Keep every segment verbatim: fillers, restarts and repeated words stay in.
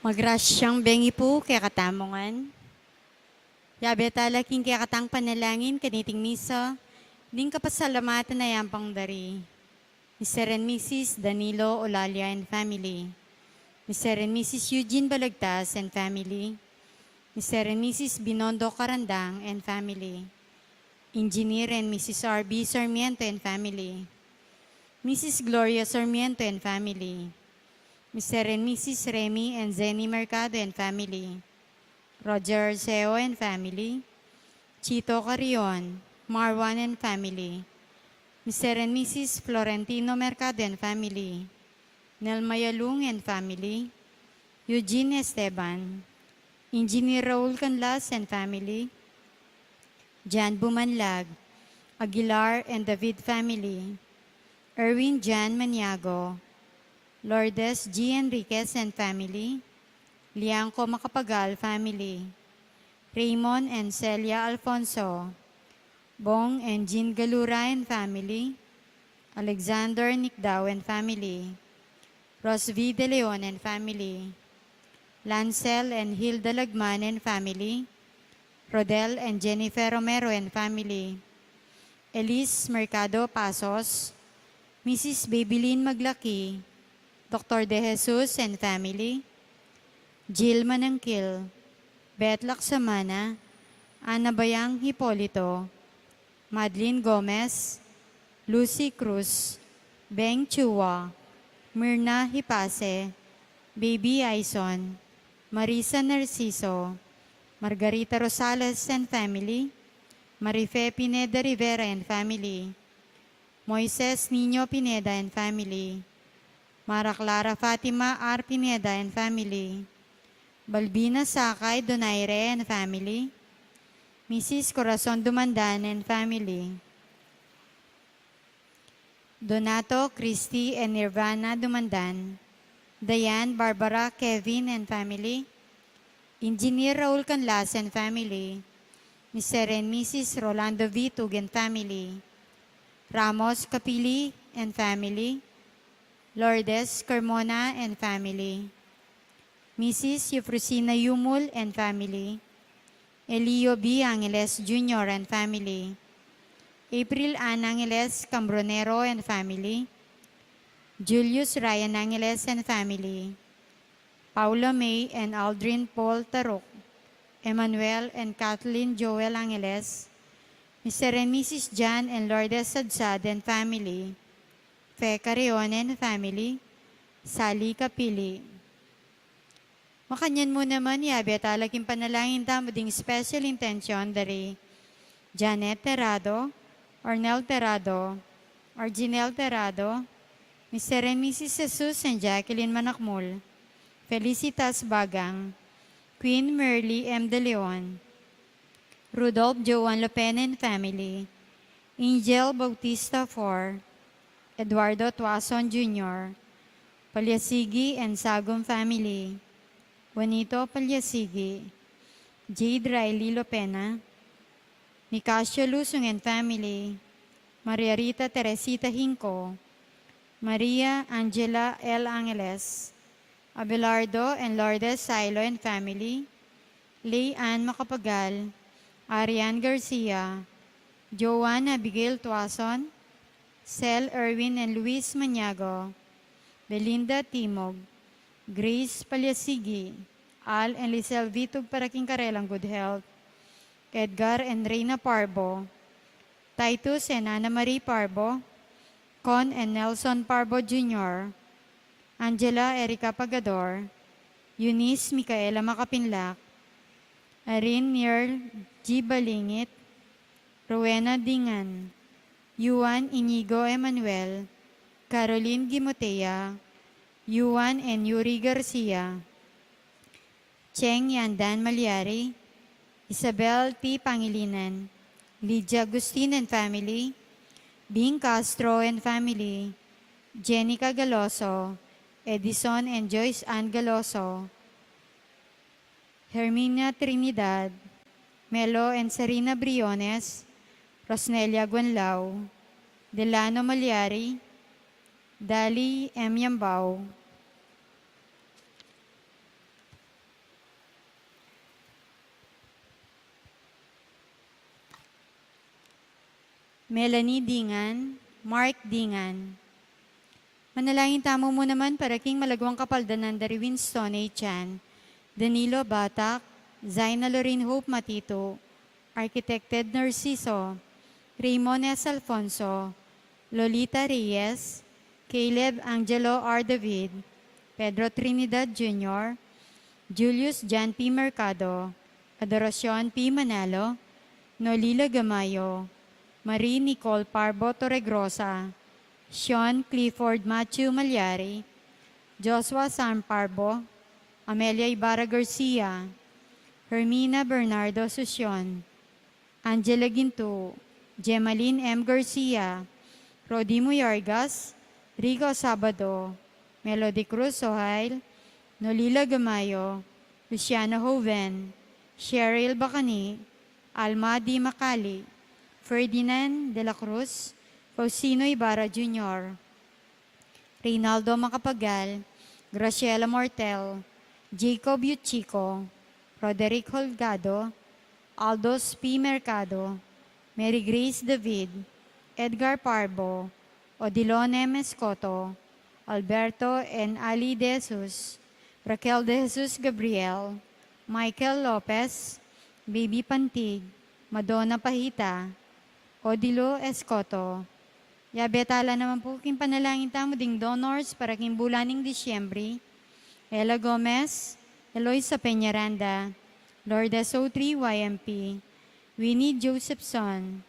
Magrasyang bengi pu kekatamu ngan. Yabe tala king kekatang panalangin kaniting misa, ding kapasalamatan a yampang dari Mister and Missus Danilo Olalia and family, Mister and Missus Eugene Balagtas and family, Mister and Missus Binondo Carandang and family, Engineer and Missus R B Sarmiento and family, Missus Gloria Sarmiento and family, Mister and Missus Remy and Zenny Mercado and family, Roger Arceo and family, Chito Carrion, Marwan and family, Mister and Missus Florentino Mercado and family, Nelma Yalung and family, Eugene Esteban, Engineer Raul Canlas and family, Jan Bumanlag, Aguilar and David family, Erwin Jan Maniago, Lourdes G Enriquez and family, Liangco Macapagal family, Raymond and Celia Alfonso, Bong and Jean Galura and family, Alexander Nicdao and family, Rosvi De Leon and family, Lancel and Hilda Lagman and family, Rodel and Jennifer Romero and family, Elise Mercado Pasos, Missus Babylin Maglaki, Doctor De Jesus and family, Jill Manangkil, Beth Laksamana, Ana Bayang Hipolito, Madeline Gomez, Lucy Cruz, Beng Chua, Myrna Hipase, Baby Aison, Marisa Narciso, Margarita Rosales and family, Marife Pineda Rivera and family, Moises Niño Pineda and family, Mara Clara Fatima R Pineda and family, Balbina Sakay Donaire and family, Missus Corazon Dumandan and family, Donato, Christy and Nirvana Dumandan, Diane, Barbara, Kevin and family, Engineer Raul Canlas and family, Mister and Missus Rolando Vitug and family, Ramos Capili and family, Lourdes Carmona and family, Missus Eufrosina Yumul and family, Elio B Angeles Junior and family, April Ann Angeles Cambronero and family, Julius Ryan Angeles and family, Paula May and Aldrin Paul Taruk, Emmanuel and Kathleen Joel Angeles, Mister and Missus John and Lourdes Sadsad and family, Fe Carreon and family, Sally Capili. Makanyan mu naman, yabe tala king panalangin tamu ding special intention dari Janet Terrado, Ornel Terrado, Arginel Terrado, Mister and Missus Jesus and Jacqueline Manakmul, Felicitas Bagang, Queen Merly M. De Leon, Rudolph Joan Lopena and family, Angel Bautista four, Eduardo Tuason Junior, Palyasigi and Sagum family, Juanito Palyasigi, Jade Riley Lopena, Nicasio Lusung and family, Maria Rita Teresita Hinco, Maria Angela L. Angeles, Abelardo and Lourdes Silo and family, Lay Ann Macapagal, Arian Garcia, Joan Abigail Tuason, Sel Erwin and Luis Maniago, Belinda Timog, Grace Palyasigi, Al and Lisel Vitug para king karelang good health, Edgar and Reina Parbo, Titus and Ana Marie Parbo, Con and Nelson Parbo Junior, Angela Erica Pagador, Eunice Micaela Macapinlac, Irene Near G. Balingit, Rowena Dingan, Yuan Inigo Emmanuel, Caroline Gimotea, Yuan and Yuri Garcia, Cheng Yandan Malyari, Isabel T. Pangilinan, Lydia Agustin and family, Bing Castro and family, Jenica Galoso, Edison and Joyce Ann Galoso, Herminia Trinidad, Melo and Serena Briones, Rosnelia Guanlao, Delano Malyari, Dali M. Yambao, Melanie Dingan, Mark Dingan. Manalangin tamu mu naman para king malagwang kapaldanan da ri Winston A. Chan, Danilo Batak, Zaina Lorraine Hope Matitu, Architect Ted Narciso, Raymond S. Alfonso, Lolita Reyes, Caleb Angelo R. David, Pedro Trinidad Junior, Julius John P. Mercado, Adoracion P. Manalo, Nolila Gamayo, Marie Nicole Parbo Torregrosa, Sean Clifford Matthew Malyari, Joshua Sam Parbo, Amelia Ibarra Garcia, Hermina Bernardo Sucion, Angela Gintu, Gemaline M. Garcia, Rodi Muyargas, Rico Sabado, Melody Cruz Ohail, Nolila Gamayo, Luciana Joven, Cheryl Bacani, Alma D. Macali, Ferdinand de la Cruz, Faustino Ibarra Junior, Reynaldo Macapagal, Graciela Mortel, Jacob Yuchiko, Roderick Holgado, Aldos P. Mercado, Mary Grace David, Edgar Parbo, Odilon M. Escoto, Alberto and Ali De Jesus, Raquel De Jesus Gabriel, Michael Lopez, Baby Pantig, Madonna Pahita, Odilo Escoto. Yabe tala naman pu king panalangin tamu ding donors para king bulan ning Disyembre: Ella Gomez, Eloisa Peñaranda, Lourdes O three Y M P, Winnie Josephson,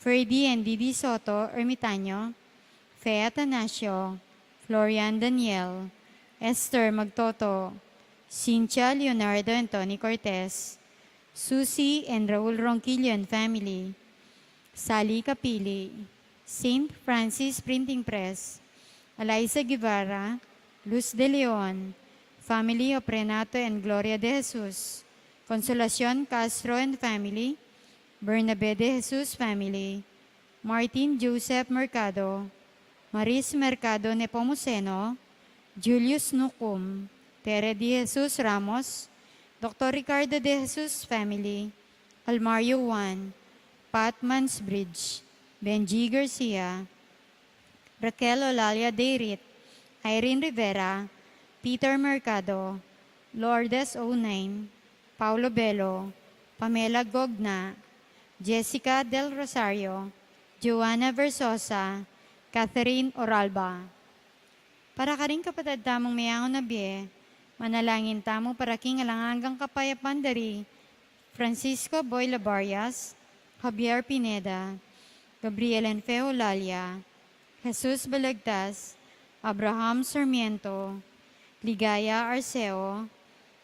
Ferdy and Didi Soto Ermitaño, Fe Atanasio, Florian Daniel, Esther Magtoto, Cynthia Leonardo and Tony Cortez, Susie and Raul Ronquillo and family, Sally Capili, Saint Francis Printing Press, Eliza Guevara, Luz De Leon, family of Renato and Gloria De Jesus, Consolacion Castro and family, Bernabe De Jesus family, Martin Joseph Mercado, Maris Mercado Nepomuceno, Julius Nucum, Tere De Jesus Ramos, Doctor Ricardo De Jesus family, Almario Juan, Pat Mansbridge, Benji Garcia, Raquel Olalia Deirit, Irene Rivera, Peter Mercado, Lourdes O nine, Paulo Bello, Pamela Gogna, Jessica Del Rosario, Joanna Versosa, Catherine Oralba. Para karing kapatad tamung meangu na bie, manalangin tamu para king alang anggang kapayapan da ri Francisco Boy Labarias, Javier Pineda, Gabriel and Fe Olalia, Jesus Balagtas, Abraham Sarmiento, Ligaya Arceo,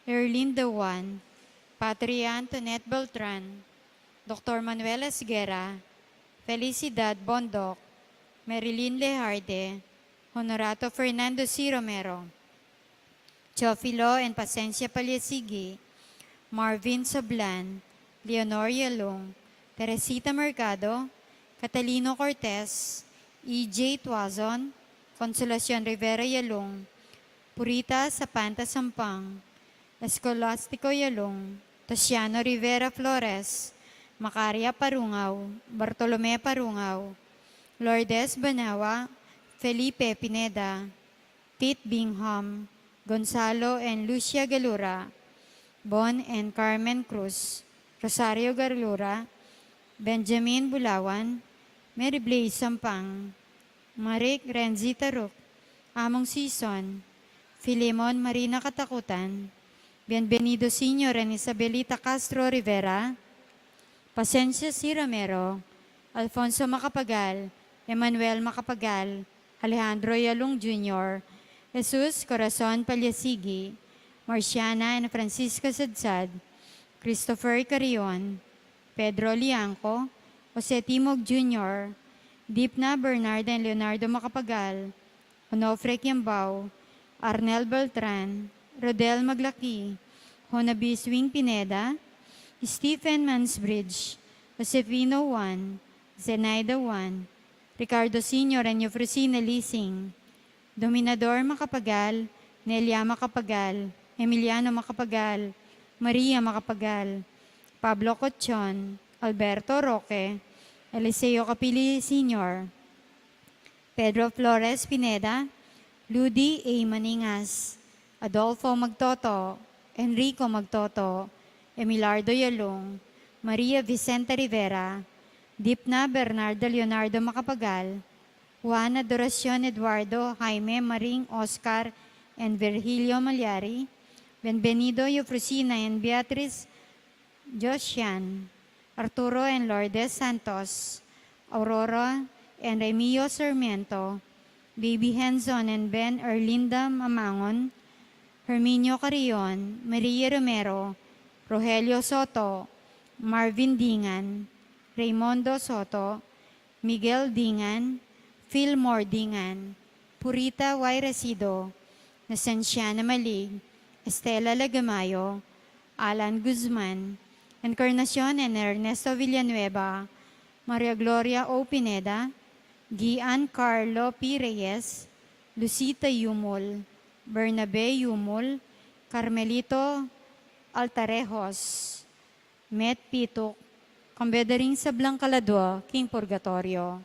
Erlin Dewan, Patria Antoinette Beltran, Doctor Manuel Esguerra, Felicidad Bondoc, Marilyn Lejarde, Honorato Fernando C. Romero, Teofilo and Pasencia Paliasigi, Marvin Sablan, Leonor Yalung, Teresita Mercado, Catalino Cortez, E J Tuazon, Consolacion Rivera Yalung, Purita Sapanta Sampang, Escolastico Yalung, Tasiano Rivera Flores, Macaria Parungao, Bartolome Parungao, Lourdes Banawa, Felipe Pineda, Pete Bingham, Gonzalo and Lucia Galura, Bon and Carmen Cruz, Rosario Galura, Benjamin Bulawan, Mary Blaze Sampang, Marik Renzi Taruk, Among Sison, Filemon Marina Katakutan, Bienvenido Senior and Isabelita Castro Rivera, Pasencio C. Romero, Alfonso Macapagal, Emmanuel Macapagal, Alejandro Yalung Junior, Jesus Corazon Paliasigi, Marciana and Francisco Sadsad, Christopher Carrion, Pedro Liangco, Jose Timog Junior, Dipna Bernard and Leonardo Macapagal, Onofre Kiambao, Arnel Beltran, Rodel Maglaki, Honabis Wing Pineda, Stephen Mansbridge, Josefino Juan, Zenaida Juan, Ricardo Senior and Eufrosina Lising, Dominador Macapagal, Nelia Macapagal, Emiliano Macapagal, Maria Macapagal, Pablo Cochon, Alberto Roque, Eliseo Capili Senior, Pedro Flores Pineda, Ludi A. Maningas, Adolfo Magtoto, Enrico Magtoto, Emilardo Yalung, Maria Vicenta Rivera, Dipna Bernarda Leonardo Macapagal, Juan Adoracion Eduardo, Jaime Maring Oscar and Virgilio Malyari, Benvenido Eufrosina and Beatriz Josian, Arturo and Lourdes Santos, Aurora and Remio Sarmiento, Baby Henzon and Ben Erlinda Mamangon, Herminio Carrion, Maria Romero, Rogelio Soto, Marvin Dingan, Raymondo Soto, Miguel Dingan, Fillmore Dingan, Purita Y. Resido, Nacenciana Malig, Estela Lagamayo, Alan Guzman, Encarnacion and Ernesto Villanueva, Maria Gloria O. Pineda, Gian Carlo P. Reyes, Lucita Yumul, Bernabe Yumul, Carmelito Altarejos, Met Pituk, kambe da ring sablang kaladua king purgatoryo.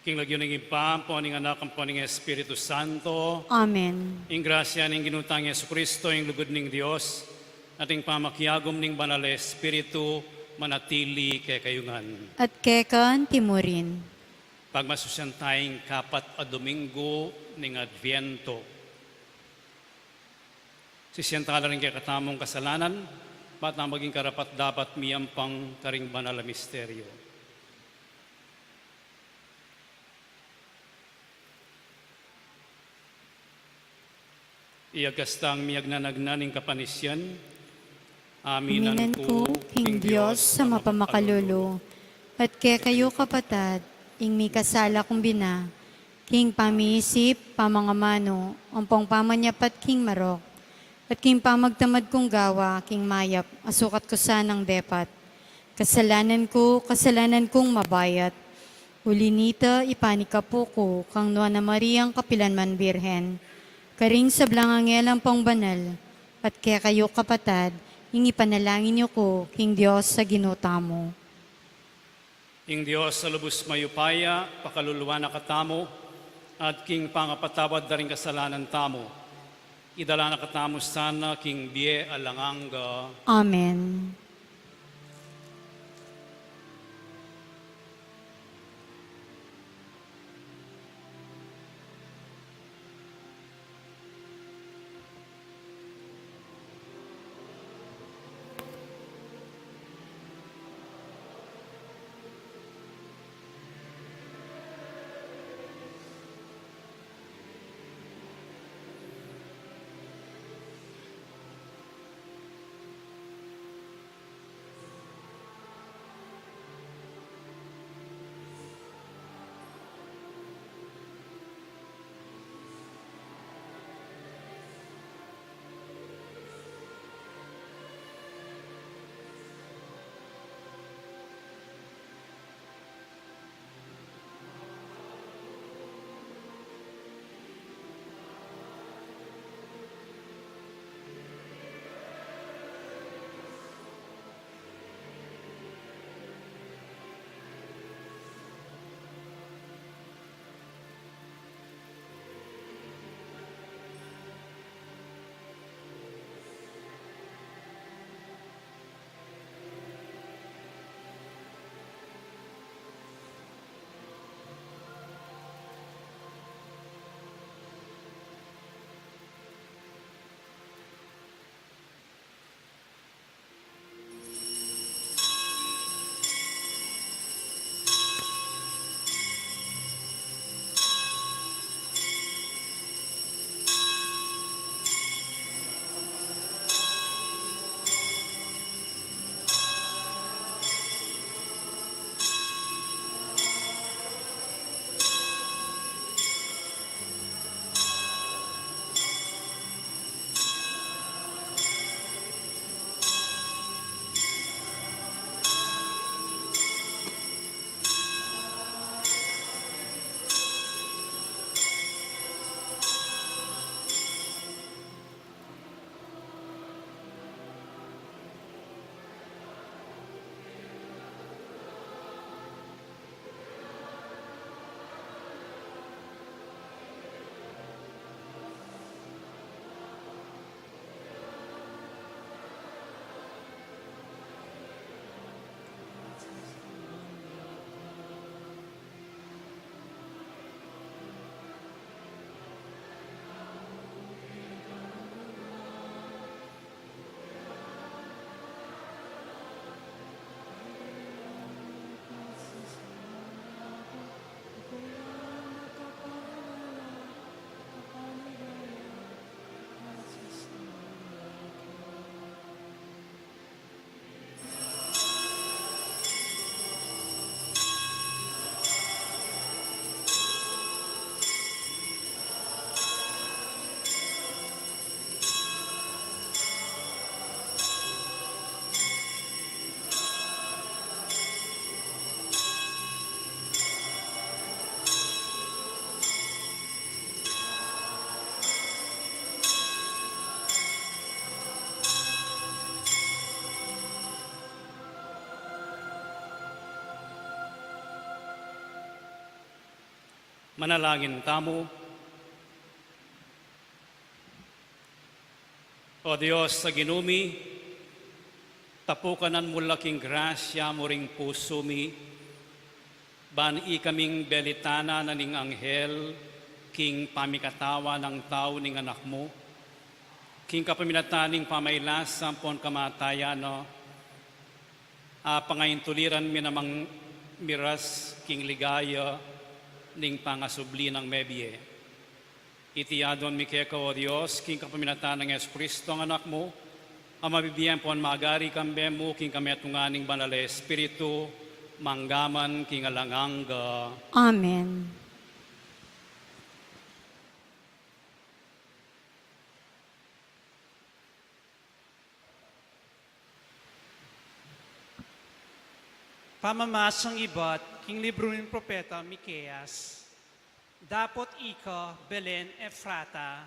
King lagyu ning Ibpa, ampo ning Anak, ampo ning Espiritu Santo. Amen. Ing grasya ning Ginu tang Jesucristo, ing lugud ning Dios, at ing pamakiagum ning Banal a Espiritu, manatili kekayu ngan. At keka naman murin. Pagmasusyan taya ing kapat a Domingo ning Adviento. Sisian tala ring kekatamung kasalanan, bang maging karapat-dapat miyampang karing banal a misteryo. Iyagas tang miyagnanagnan ning kapanisian, aminan ku king Dios a mapamakalulu, at kekayu kapatad, Ing mikasala kung bina, king pamiisip, pamangamanu, ampong pamanyapat king marok, at king pamagtamad kung gawa king mayap a sukat ku sanang depat. Kasalanan ku, kasalanan kung mabayat. Uli nita, ipanikapu ku kang Nuan a Mariang kapilanman Birhen, karing sablang anghel ampong banal, at kekayu kapatad, ing ipanalangin yu ku king Dios a Ginu tamu. Ing Dios a lubus mayupaya pakaluluan na katamu, at king pangapatawad da ring kasalanan tamu, idala na katamu sana king bie alang angga. Amen. Manalangin tamu. O Dios a Ginu mi, tapukanan mu la king grasya mu ring pusu mi, ban ikaming belitanan na ning anghel king pamikatawan nang tau ning Anak mu, king kapaminatan ning pamailasa ampon kamatayan na, apangaintuliran mi namang miras king ligaya ning pangasubli nang mebie. Iti adwan mi keka, O Dios, king kapaminatan nang Jesucristo a Anak mu, a mabibie ampon magari kambe mu king kametungan ning Banal a Espiritu, Mangga man king alang angga. Amen. Pamamasang ibat king libru ning propeta Miqueas. Dapot ika, Belen Efrata,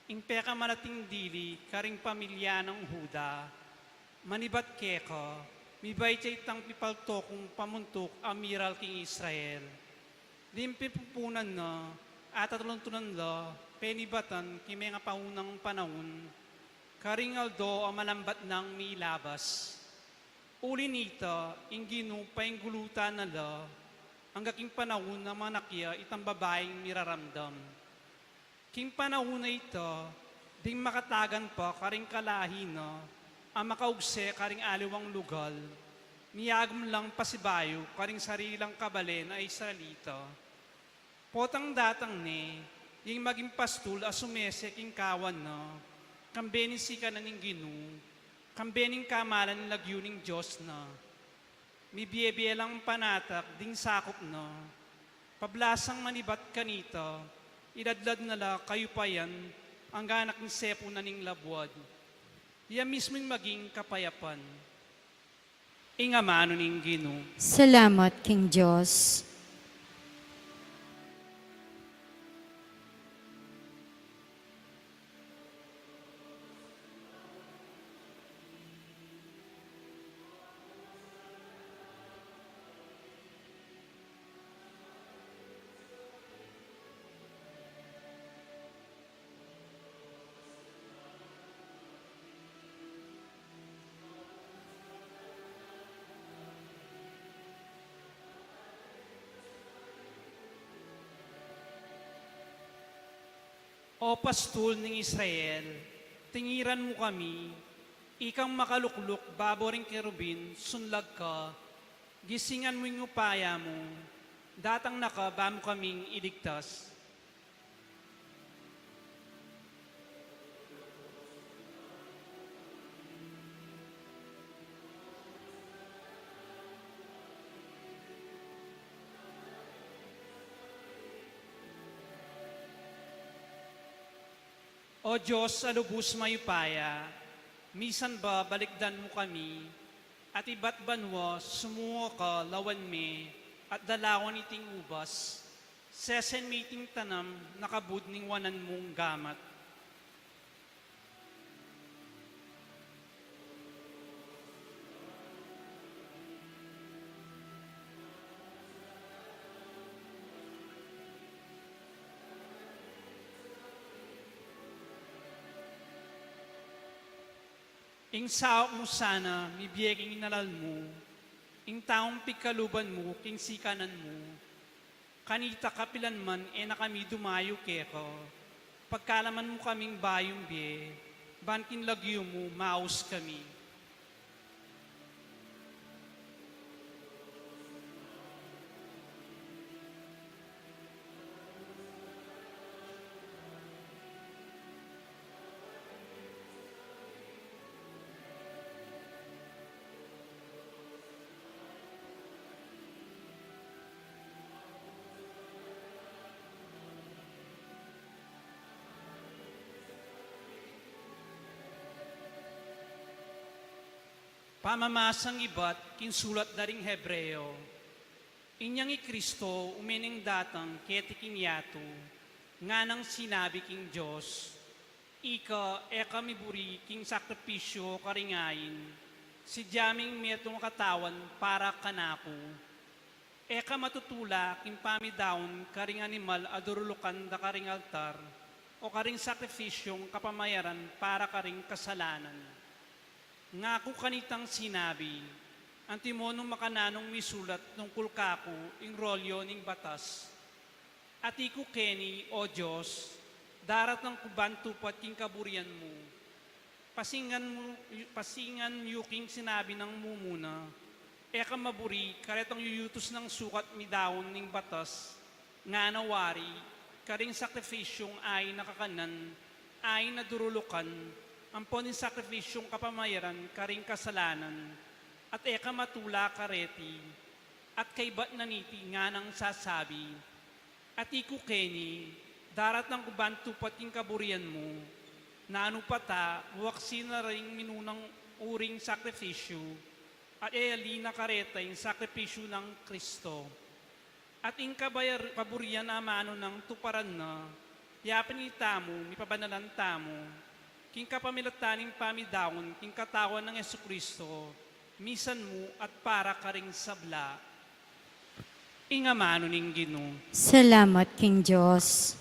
ing pekamalating dili karing pamilya nang Juda, manibat keka, mibait ya itang pipalto kung pamuntuk a miral king Israel. Ding pipupunan na, atatuluntunan la, penibatan king mengapaunang panaun, karing aldo a malambat nang milabas. Uli nita, ing Ginu painggulutan na la, angga king panaun a manakya itang babaing miraramdam. King panaun a ita, ding makatagan pa karing kalahi na, a makaugse karing aliwang lugal, miyagum lang pasibayu karing sarili lang kabalen a Israelita. Potang datang ne, ing maging pastul a sumese king kawan na, kambe ning sikanan ning Ginu, kambe ning kamalan ning lagyu ning Dios na. Mibie-bie lang panatak ding sakup na, pablasang manibat kanita, iladlad na la kayupayan, angga na king sepu na ning labuad. Iya mismu ing maging kapayapan. Ing amanu ning Ginu. Salamat king Dios. O pastul ning Israel, tingiran mu kami, ikang makalukluk babo ring kerubin, sunlag ka, gisingan mu ing upaya mu, datang na ka ba mu kaming iligtas. O Dios a lubus mayupaya, misan ba balikdan mu kami, at ibat banua sumunga ka lawan me, at dalawan iting ubas, sesen me iting tanam na kabud ning wanan mung gamat. Ing saup mu sana mibie king inalal mu, ing taung pigkaluban mu king sikanan mu. Kanita kapilan man e na kami dumayu keka, pagkalaman mu kaming bayung bie, ban king lagyu mu maus kami. Pamamasang ibat king sulat da ring Hebreo. Inyang i Kristo ume neng datang keti king yatu, nganang sinabi king Dios, Ika e ka miburi king sakripisyu karing ain, sidya ming metung a katawan para kanaku. E ka matutula king pamidaun karing animal a durulukan da karing altar, o karing sakripisyung kapamayaran para karing kasalanan. Ngaku kanitang sinabi, antimo nung makananung misulat tungkul kaku ing rolyo ning batas. Ati ku keni, O Dios, daratang ku ban tupat king kaburian mu. Pasingan mu, pasingan yu king sinabi nang mumuna, e ka maburi karetang yuyutus nang sukat midaun ning batas, ngana wari, karing sakripisyung ain a kakanan, ain a durulukan, ampon ing sakripisyung kapamayaran karing kasalanan, at e ka matula kareti, At kaybat na niti nganang sasabi, Ati ku keni, daratang ku ban tupat king kaburian mu, nanu pa ta, waksi na ring minunang uring sakripisyu, at e ali na kareta ing sakripisyu nang Kristo. At ing kabayar-, kaburian a amanu nang tuparan na, yapin itamu, mipabanalan tamu, king kapamilatan ning pamidaun, king katawan nang Jesucristo, misan mu at para karing sabla. Ing amanu ning Ginu. Salamat king Dios.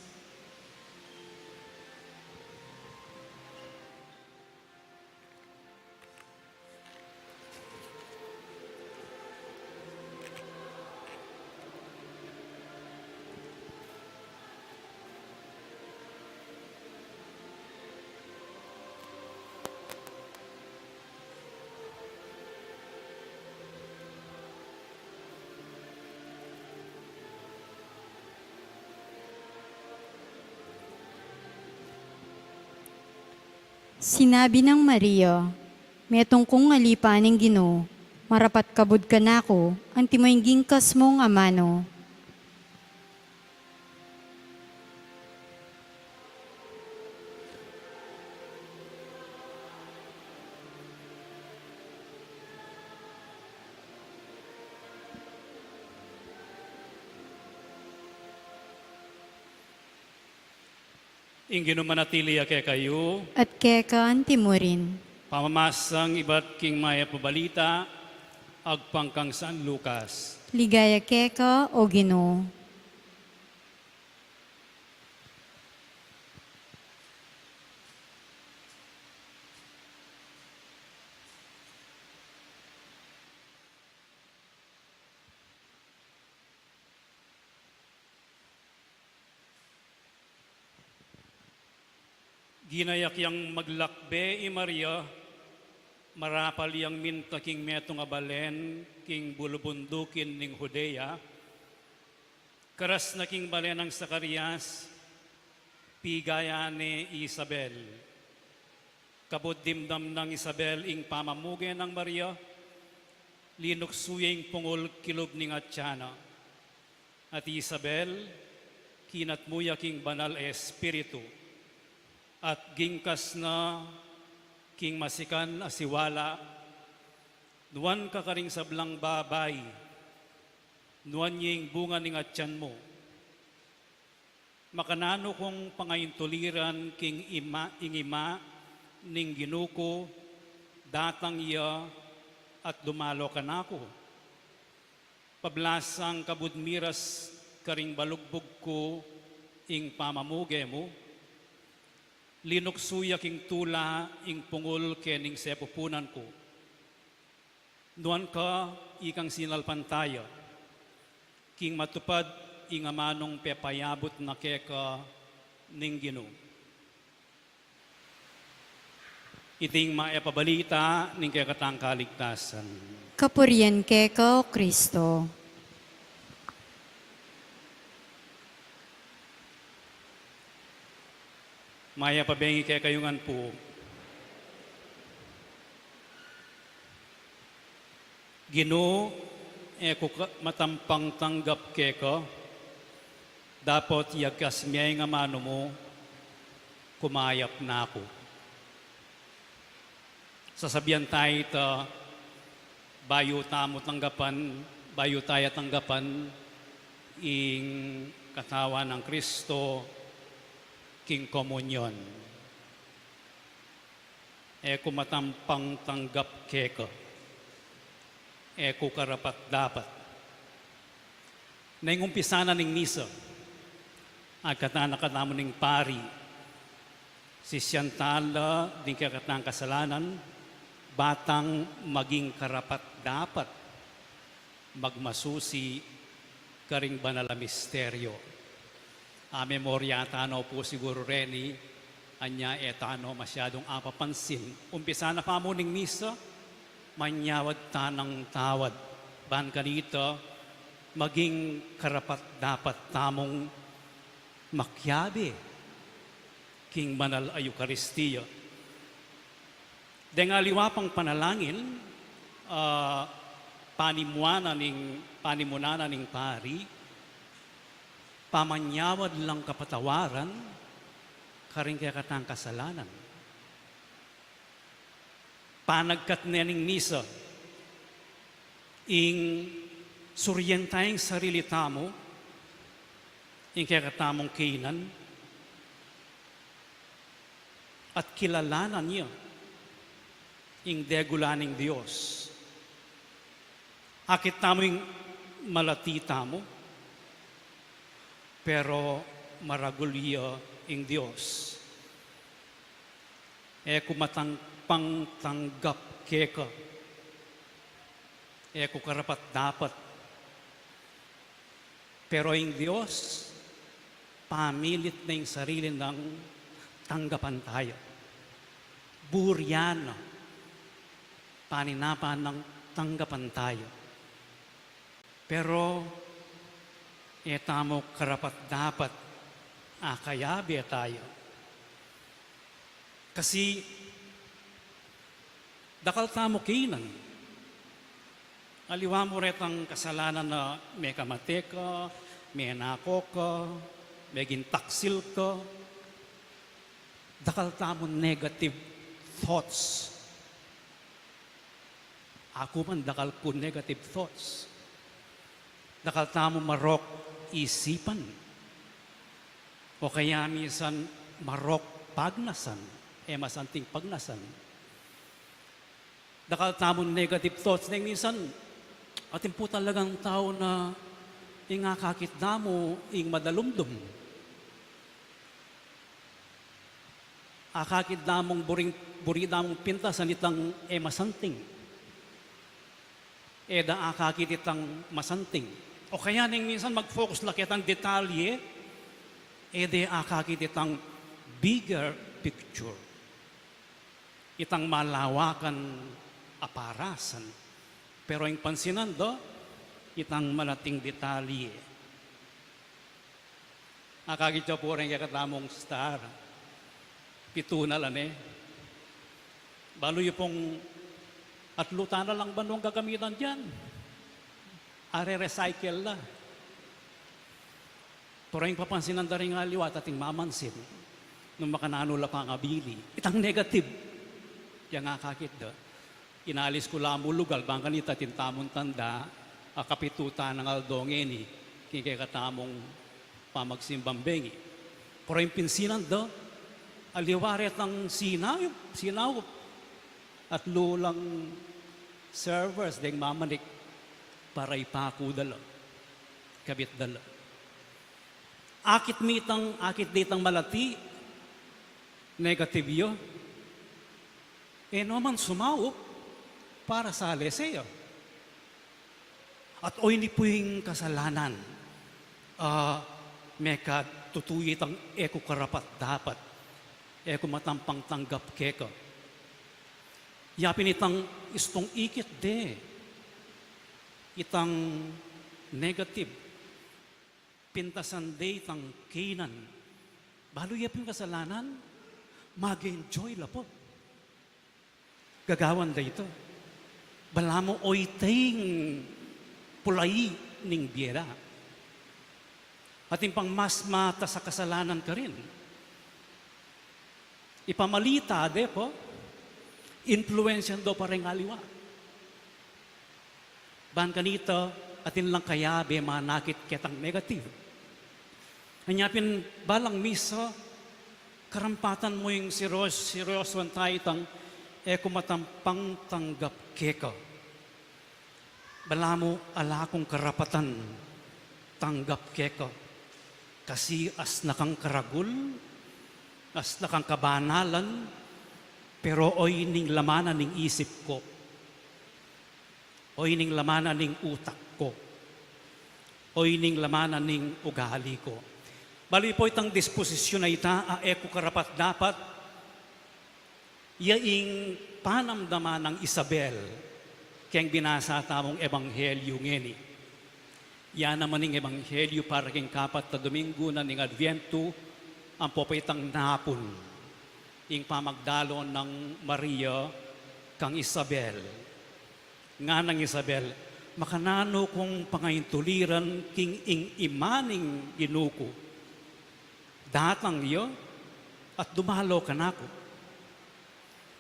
Sinabi nang Maria, "Metung kung alipan ning Ginu, marapat kabud kanaku, antimo ing gingkas mung amanu." Ing Ginu manatili ya kekayu. At keka antimurin. Pamamasang ibat king Mayap a Balita agpang kang San Lucas. Ligaya keka, O Ginu. Ginayak yang maglakbe i Maria, marapal yang minta king metung a balen king bulubundukin ning Judea, karas na king balen nang Zacarias, piga ya ne i Isabel. Kabud dimdam nang Isabel ing pamamuge nang Maria, linuksu ya ing pungul kilub ning atyan na. At i Isabel, kinatmu ya king Banal a Espiritu, at gingkas na king masikan a siwala, nuan ka karing sablang babai, nuan ya ing bunga ning atyan mu. Makananu kung pangaintuliran king ima, ing ima ning Ginu ku, datang ya at dumalo kanaku. Pablasang kabud miras karing balugbug ku ing pamamuge mu, linuksu ya king tula ing pungul kening sepupunan ku. Nuan ka ikang sinalpantaya, king matupad ing amanung pepayabut na keka ning Ginu. Iting Mayap a Balita ning kekatang kaligtasan. Kapurian keka, O Kristo. Mayap a bengi kekayu ngan pu. Ginu, e ku ka matampang tanggap keka, dapot iyagas me ing amanu mu, kumayap na ku. Sasabian taya ita, bayu tamu tanggapan, bayu taya tanggapan ing katawan nang Kristo king komunyon. E ku matampang tanggap keka. E ku karapat-dapat. Neng umpisa na ning misa, agkatan na katamu ning pari, sisian tala ding kekatang kasalanan, ba tang maging karapat-dapat magmasusi karing banal a misteryo. A, memorya tano pu siguru reni, anya e tano masyadung apapansin. Umpisa na pa mu ning misa, manyawad tanang tawad. Ban kanita, maging karapat-dapat tamung makiabe king banal a Eukaristia. Deng aliwa pang panalangin, ah, Panimuanan ning, panimunanan ning pari, pamanyawad lang kapatawaran karing kekatang kasalanan. Panagkat ne ning misa, ing suryen ta ing sarili tamu, ing kekatamung kainan, at kilalanan ya ing degula ning Dios. Akit tamu ing malati tamu, pero maragul ya ing Dios. E ku matang-, pangtanggap keka. E ku karapat-dapat. Pero ing Dios, pamilit na ing sarili nang tanggapan taya. Burian na, paninapan nang tanggapan taya. Pero e tamu karapat-dapat, akayabe taya. Kasi dakal tamu kainan. Aliwa mu retang kasalanan a mekamate ka, menako ka, meging taksil ka. Dakal tamu negative thoughts. Aku man dakal ku negative thoughts. Dakal tamu marok isipan. O kaya minsan marok pagnasan, e masanting pagnasan. Dakal tamu negative thoughts, neng minsan atin pu talagang tau na ing akakit da mu ing madalumdum. Akakit da mung buring, buri da mung pintasan itang e masanting. E da akakit itang masanting. O kaya neng minsan mag-focus la ketang detalye, e de akakit itang bigger picture. Itang malawakan a parasan. Pero ing pansinan da, itang malating detalye. Akakit ya pu reng kekatamung star. Pitu na la ne. Balu yu pung atlu ta na lang banwang gagamitan diyan. Are-recycle la. Pero ing papansinan da ring aliwa at ating mamansin, nung makananu la pangabili, itang negative. Yang akakit da. Inalis ku la mu lugal, bang kanita atin tamung tanda, a kapitu ta nang aldo ngeni, king kekatamung pamagsimbang bengi. Pero ing pansinan da, aliwa retang sinaup, sinaup. Atlu lang servers deng mamanik para ipaku da la. Kabit da la. Akit mi itang, akit da itang malati, negative ya. E no man sumaup para sa lese ya. At oyni pu ing kasalanan, a, mekad tutu ya itang e ku karapat-dapat, e ku matang pangtanggap keka. Ya pin itang istung ikit de, itang negative. Pintasan de itang kainan. Balu ya pin kasalanan, mag-enjoy la pu. Gagawan da ita. Balamu oyting pulai ning bie da. Atin pang mas matas a kasalanan karin. Ipamalita de pu, impluensyan do pa reng aliwa. Ban kanita, atin lang kayabe manakit ketang negative. Anya pin balang misa, karampatan mu ing serios-, seryosuan ta itang e ku matang pangtanggap keka. Balamu ala kung karapatan tanggap keka. Kasi asna kang karagul, asna kang kabanalan, pero oyni ing lamanan ning isip ku. Oyni ing lamanan ning utak ku. Oyni ing lamanan ning ugali ku. Balu pu itang disposisyun a ita a e ku karapat-dapat, ya ing panamdaman nang Isabel keng binasa tamung ebanghelyu ngeni. Ya naman ing ebanghelyu para keng kapat a Domingo na ning Adviento, ampo pa itang napun ing pamagdalon nang Maria kang Isabel. Ngana nang Isabel, Makananu kung pangaintuliran king ing imaning Ginu ku? Datang ya at dumalo kanaku.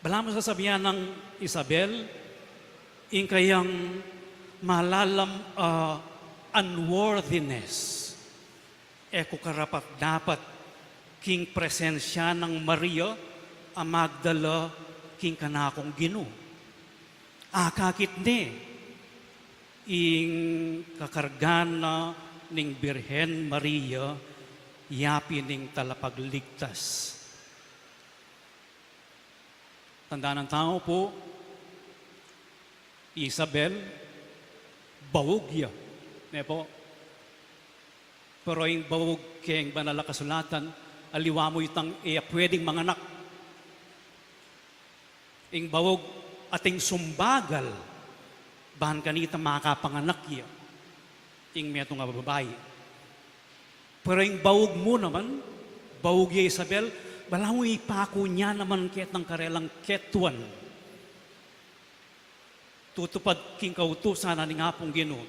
Balamu sasabian nang Isabel ing kayang malalam a unworthiness. E ku karapat-dapat king presensya nang Maria a magdala king kanakung Ginu. Akakit ne ing kakargan na ning Birhen Maria, ya pin ing Talapagligtas. Tandaan tang tau pu, Isabel, baug ya. Ne pu? Pero ing baug keng Banal a Kasulatan, aliwa mu itang e ya pwedeng manganak. Ing baug ating sumbagal, ban kanita makapanganak ya ing metung a babai. Pero ing baug mu naman, baug ya Isabel, balamu ipaku ne naman ketang karelang ketuan. Tutupad king kautusan na ning Apung Ginu.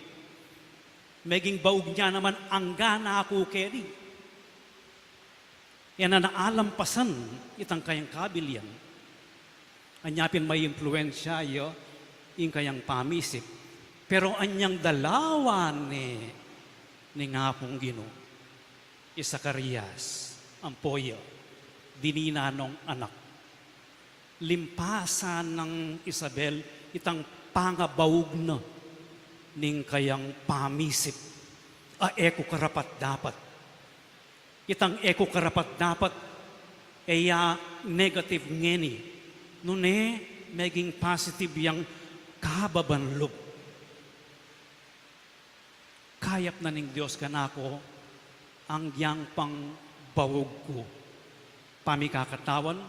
Meging baug ne naman angga na ku keni. E na alampasan itang kayang kabilian. Anya pin maimpluwensya ya ing kayang pamisip. Pero anyang dalawan ne ning Apung Ginu, i Zacarias, ampo ya, dinan nong anak. Limpasan nang Isabel itang pangabaug na ning kayang pamisip a e ku karapat-dapat. Itang e ku karapat-dapat, e ya negative ngeni, nune meging positive yang kababan lub. Kayap na ning Dios kanaku, anggiyang pang baug ku, pamikakatawan,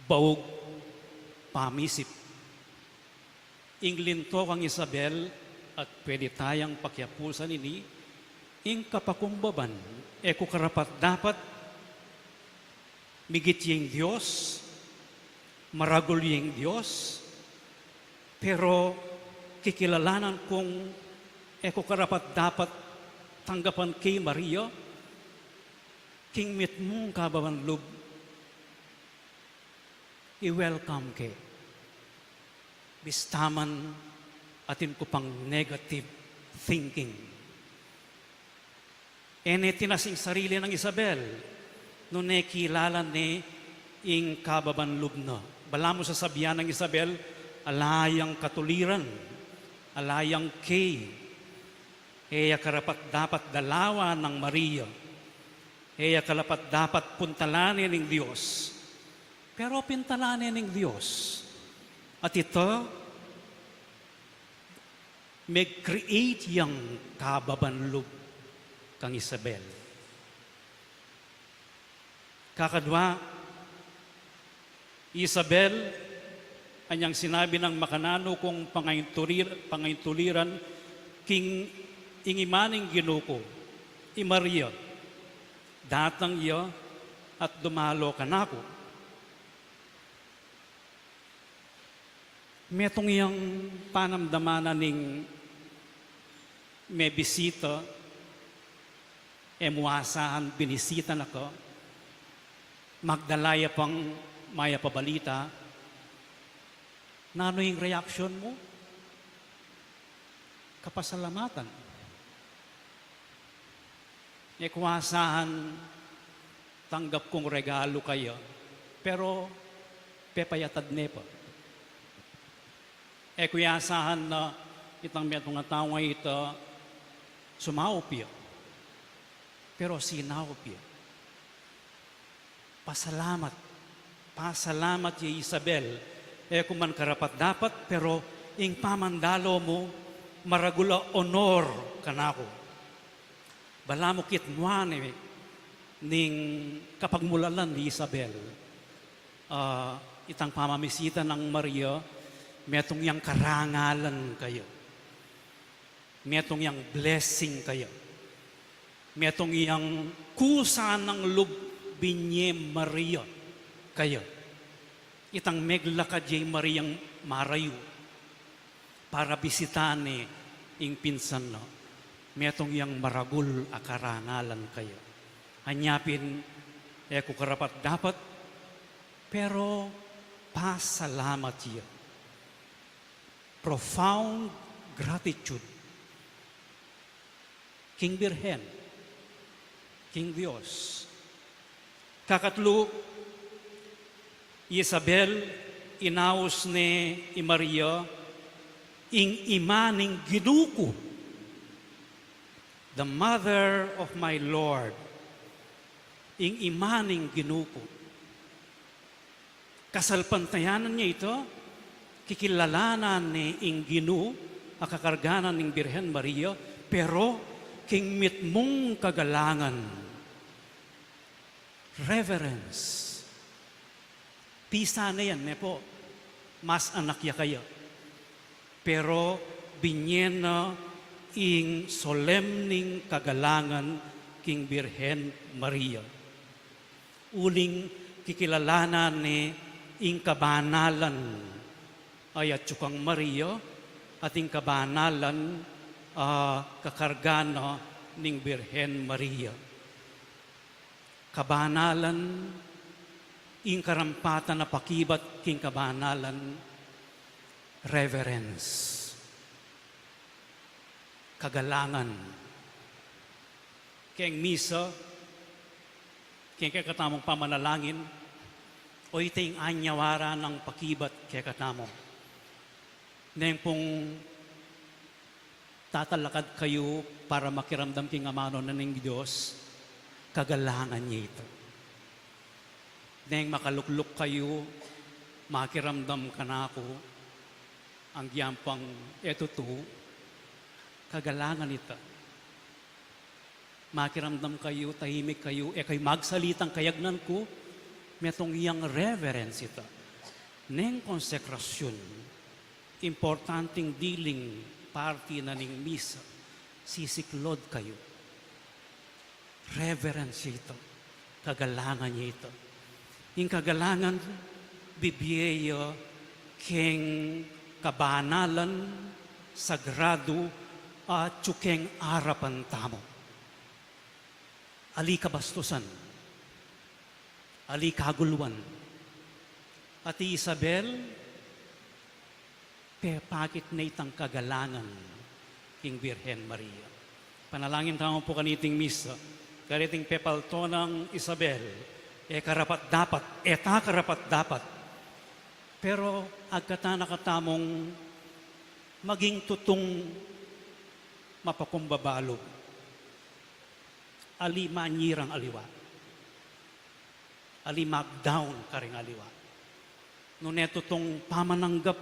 baug pamisip. Ing linto kang Isabel, at pwede tayang pakiapusan ini, ing kapakumbaban, e ku karapat-dapat, migit ya ing Dios, maragul ya ing Dios, pero kikilalanan kung e ku karapat-dapat tanggapan kay Maria, king mitmung kababan lub, i-welcome ke. Bista man atin ku pang negative thinking. E ne tinas ing sarili nang Isabel, nune kilala ne ing kababan lub na. Balamu sasabian nang Isabel, ala yang katuliran, ala yang kay, e ya karapat-dapat dalawan nang Maria, e ya karapat-dapat puntalan ne ning Dios. Pero pintalan ne ning Dios. At ita, mag-create yang kababan lub kang Isabel. Kakadwa, Isabel, anyang sinabi nang makananu kung pangaintulir-, pangaintuliran king ing imaning Ginu ku, i Maria, datang ya at dumalo kanaku. Metung yang panamdaman na ning mebisita, e mu asahan binisita na ka, magdala ya pang mayap a balita, nanu ing reaksyon mu? Kapasalamatan. E ku asahan tanggap kung regalu kaya, pero pepayatad ne pa. E ku asahan na itang metung a tau a ita sumaup ya, pero sinaup ya. Pasalamat. Pasalamat ya Isabel. E ku man karapat-dapat, pero ing pamandalo mu, maragul a honor kanaku. Balamu kitmuan ne ning kapagmulalan ni Isabel, ah, itang pamamisita nang Maria, metung yang karangalan kaya. Metung yang blessing kaya. Metung yang kusa nang lub binye Maria kaya. Itang meglakad ya i Mariang marayu. para bisitanan ne ing pinsan na, metung yang maragul a karangalan kaya. Anya pin, e ku karapat-dapat, pero pasalamat ya. Profound gratitude. King Birhen, king Dios. Kakatlu, i Isabel, inaus ne i Maria, ing Ima ning Ginu ku. The mother of my Lord. Ing Ima ning Ginu ku. Kasalpantayanan ne ita, kikilalanan ne ing Ginu a kakarga na ning Birhen Maria, pero king mitmung kagalangan. Reverence. Pisa ne yan, ne pu? Mas anak ya kaya. Pero binye na ing solemneng kagalangan king Birhen Maria. Uling kikilalanan ne ing kabanalan a atyu kang Maria at ing kabanalan a kakarga na ning Birhen Maria. Kabanalan, ing karampatan a pakibat king kabanalan, reverence. Kagalangan. Keng misa, keng kekatamung pamanalangin, o ita ing anyawara nang pakibat kekatamu. Neng pung tatalakad kayu para makiramdam king amanu na ning Dios, kagalangan ya ita. Neng makalukluk kayu, makiramdam kanaku, agyang pang e tutu, kagalangan ita. Makiramdam kayu, tahimik kayu, e kayu magsalitang kayagnan ku, metung yang reverence ita. Neng konsekrasyun, importanteng diling parti na ning misa, sisiklod kayu. Reverence ya ita, kagalangan ya ita. Ing kagalangan, bibie ya keng kabanalan, sagradu, a atyu keng arapan tamu. Ali kabastusan, ali kagulwan. At i Isabel, pepakit ne itang kagalangan king Birhen Maria. Panalangin tamu pu kaniting misa, kaniting pepalto nang Isabel, e karapat-dapat, e ta karapat-dapat. Pero agkatan na katamung maging tutung mapakumbabalug. Ali manyirang aliwa. Ali magdaun karing aliwa. Nune tutung pamananggap,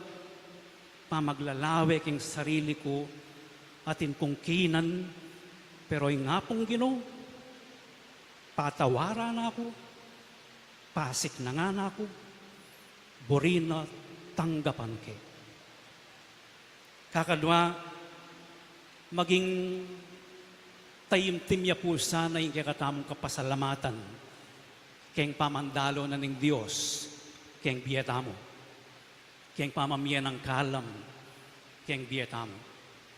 pamaglalawe king sarili ku, atin kung kinan, pero ing Apung Ginu, patawaran na ku, pasiknangan na ku, buri na tanggapan ke. Kakadwa, maging taimtim ya pu sana ing kekatamung kapasalamatan keng pamandalu na ning Dios keng bie tamu, keng pamamie nang kalam keng bie tamu.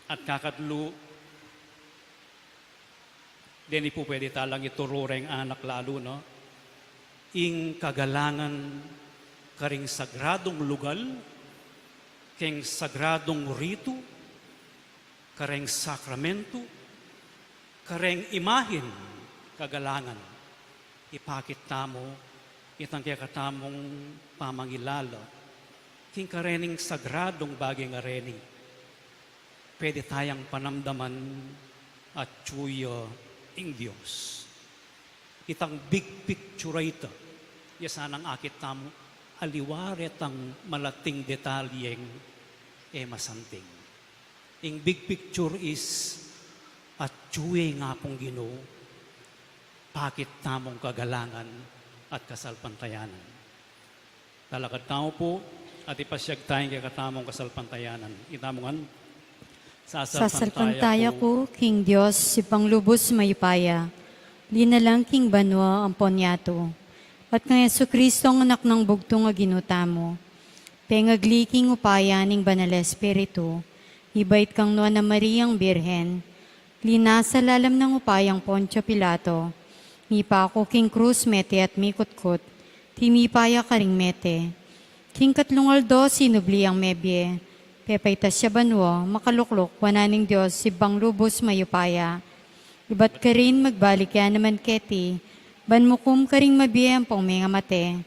At kakatlu, deni pu pwede talang ituru reng anak lalu, no? Ing kagalangan karing sagradung lugal, keng sagradung ritu, kareng sakramentu, kareng imahen kagalangan. Ipakit tamu itang kekatamung pamangilala king karening sagradung bage ngareni. Pwede tayang panamdaman atyu ya ing Dios. Itang big picture a ita, ya sanang akit tamu, aliwa retang malating detalyeng e masanting. Ing big picture is, atyu ya ing Apung Ginu, pakit tamung kagalangan at kasalpantayanan. Talakad tamu pu, at ipasyag taya ing kekatamung kasalpantayanan. Itamu ngan, sasalpantaya ku king Dios, Ibpang lubus mayupaya, linalang king banua ampon yatu. At kang Jesucristo, ang Anak nang bugtung a Ginu tamu, pengagli king upaya ning Banal a Espiritu, Ibait kang Nuan a Mariang Birhen, linasa lalam nang upayang Poncio Pilato, mipaku king krus mete at mikutkut, tinipa ya karing mete. King katlung aldo sinubli yang mebie, pepaitas ya banua, makalukluk wanan ning Dios Ibpang lubus mayupaya. Ibat karin magbalik ya naman keti, ban mukum karing mabie ampong mengamate.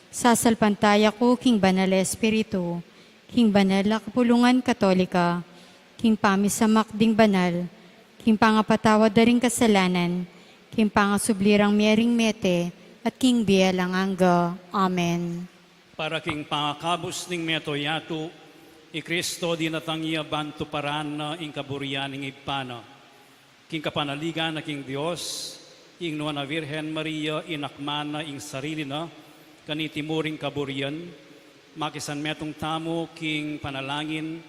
Sasalpantaya ku king Banal a Espiritu, king banal a kapulungan Katolika, king pamisamak ding banal, king pangapatawad da ring kasalanan, king pangasubli rang mie ring mete, at king bie alang angga. Amen. Para king pangakabus ning mabilug a yatu, i Kristo dinatang ya ban tuparan na ing kaburian ning Ibpa na. King kapanaligan na king Dios, ing Nuan a Virgen Maria inakman na ing sarili na kaniti muring kaburian, makisanmetung tamu king panalangin,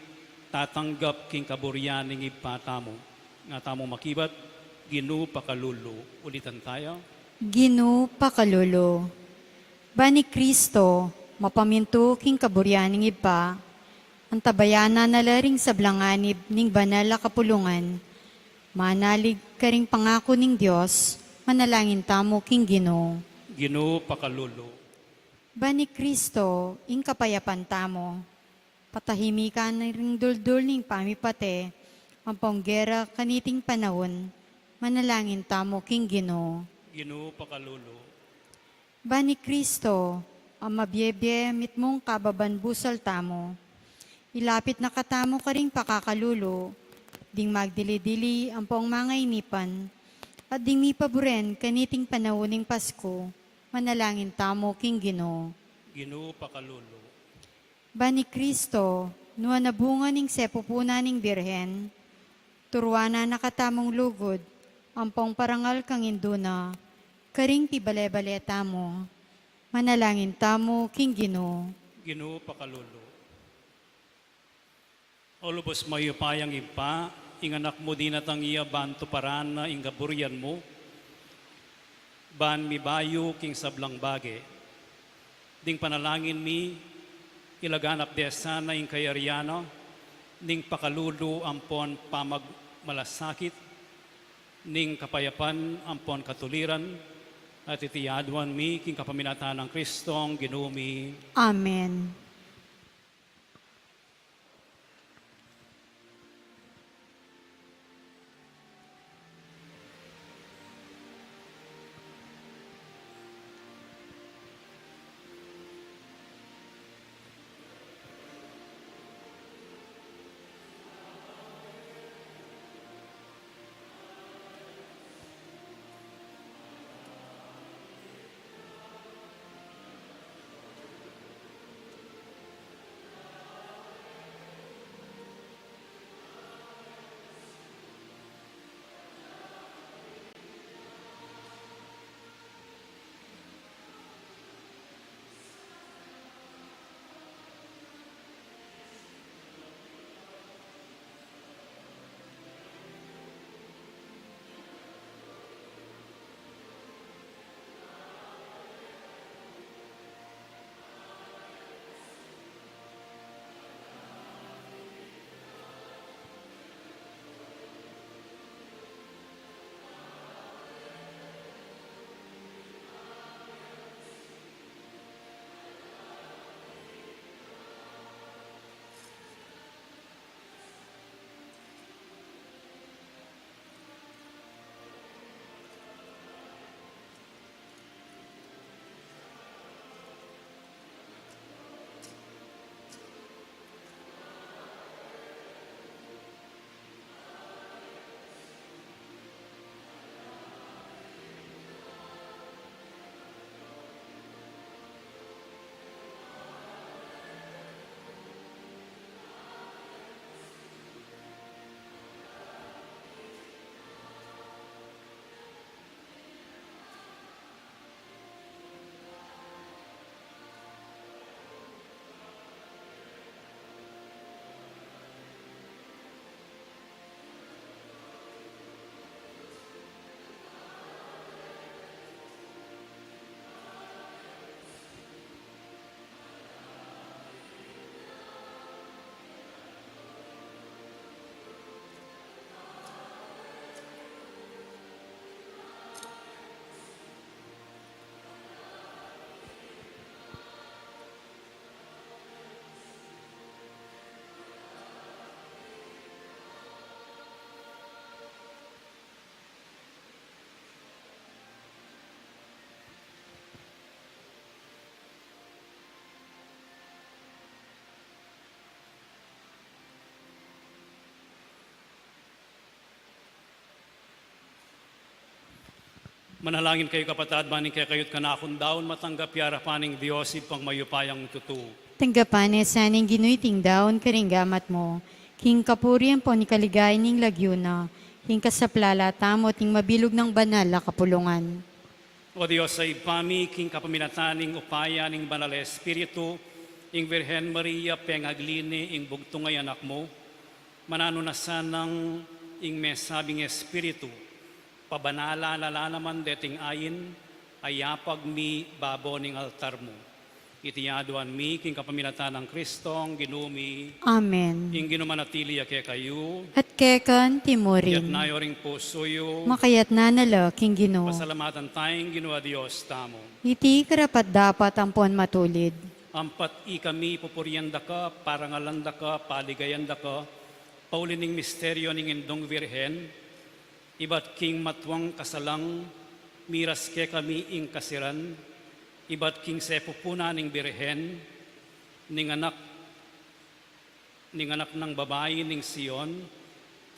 tatanggap king kaburian ning Ibpa tamu. Nga tamu makibat, Ginu pakalulu. Ulitan taya. Ginu pakalulu. Ban i Kristo, mapamintu king kaburian ning Ibpa, antabayanan na la ring sablang anib ning banal a kapulungan, manalig karing pangaku ning Dios, manalangin tamu king Ginu. Ginu pakalulu. Ban i Kristo, ing kapayapan tamu, patahimikan na ring duldul ning pamipate, ampong gera kaniting panaun, manalangin tamu king Ginu. Ginu pakalulu. Ban i Kristo, a mabie-bie mitmung kababan busal tamu, ilapit na katamu karing pakakalulu, ding magdili-dili ampong mangainipan, at ding mipaburen kaniting panaun ning Pasku, manalangin tamu king Ginu. Ginu pakalulu. Ban i Kristo, nuan a bunga ning sepupunan ning Birhen, turuanan na katamung lugud, ampong parangal kang Indu na, karing pibale-bale tamu. Manalangin tamu king Ginu. Ginu pakalulu. O lubus mayupayang Ibpa, ing Anak mu dinatang ya ban tuparan na ing kaburian mu, ban mibayu king sablang bage. Ding panalangin mi, ilaganap de sana ing kayarian na, ning pakalulu ampon pamagmalasakit, ning kapayapan ampon katuliran, at iti aduan mi king kapamilatan nang Kristong Ginu mi. Amen. Manalangin kayu, kapatad, ban ing kekayu't kanakung daun matanggap ya king arapan ning Dios Ibpang mayupayang tutu. Tanggapan na sa ning Ginu iting daun karing gamat mu, king kapurian ampon king kaligayan ning lagyu na, king kasaplalan tamu at ning mabilug nang banal a kapulungan. O Dios a Ibpa mi, king kapamilatan ning upaya ning Banal a Espiritu, ing Virgen Maria pengagli ne ing bugtung a anak mu, mananu na sanang ing mesabing Espiritu, pabanalan na la naman deting ain a yapag mi babo ning altar mu. Iti aduan mi king kapamilatan nang Kristong Ginu mi. Amen. Ing Ginu manatili ya kekayu. At keka naman murin. Itas yu ring pusu yu. Makatas na la king Ginu. Pasalamatan taya ing Ginu a Dios tamu. Iti karapat-dapat ampon matulid. Ampat ikami pupurian da ka, parangalan da ka, paligayan da ka, pauli ning misteryu ning Indung Virgen, ibat king matuang kasalang miras kekami ing kasiran, ibat king sepupunan ning Birhen, ning anak, ning anak nang babai ning Sion,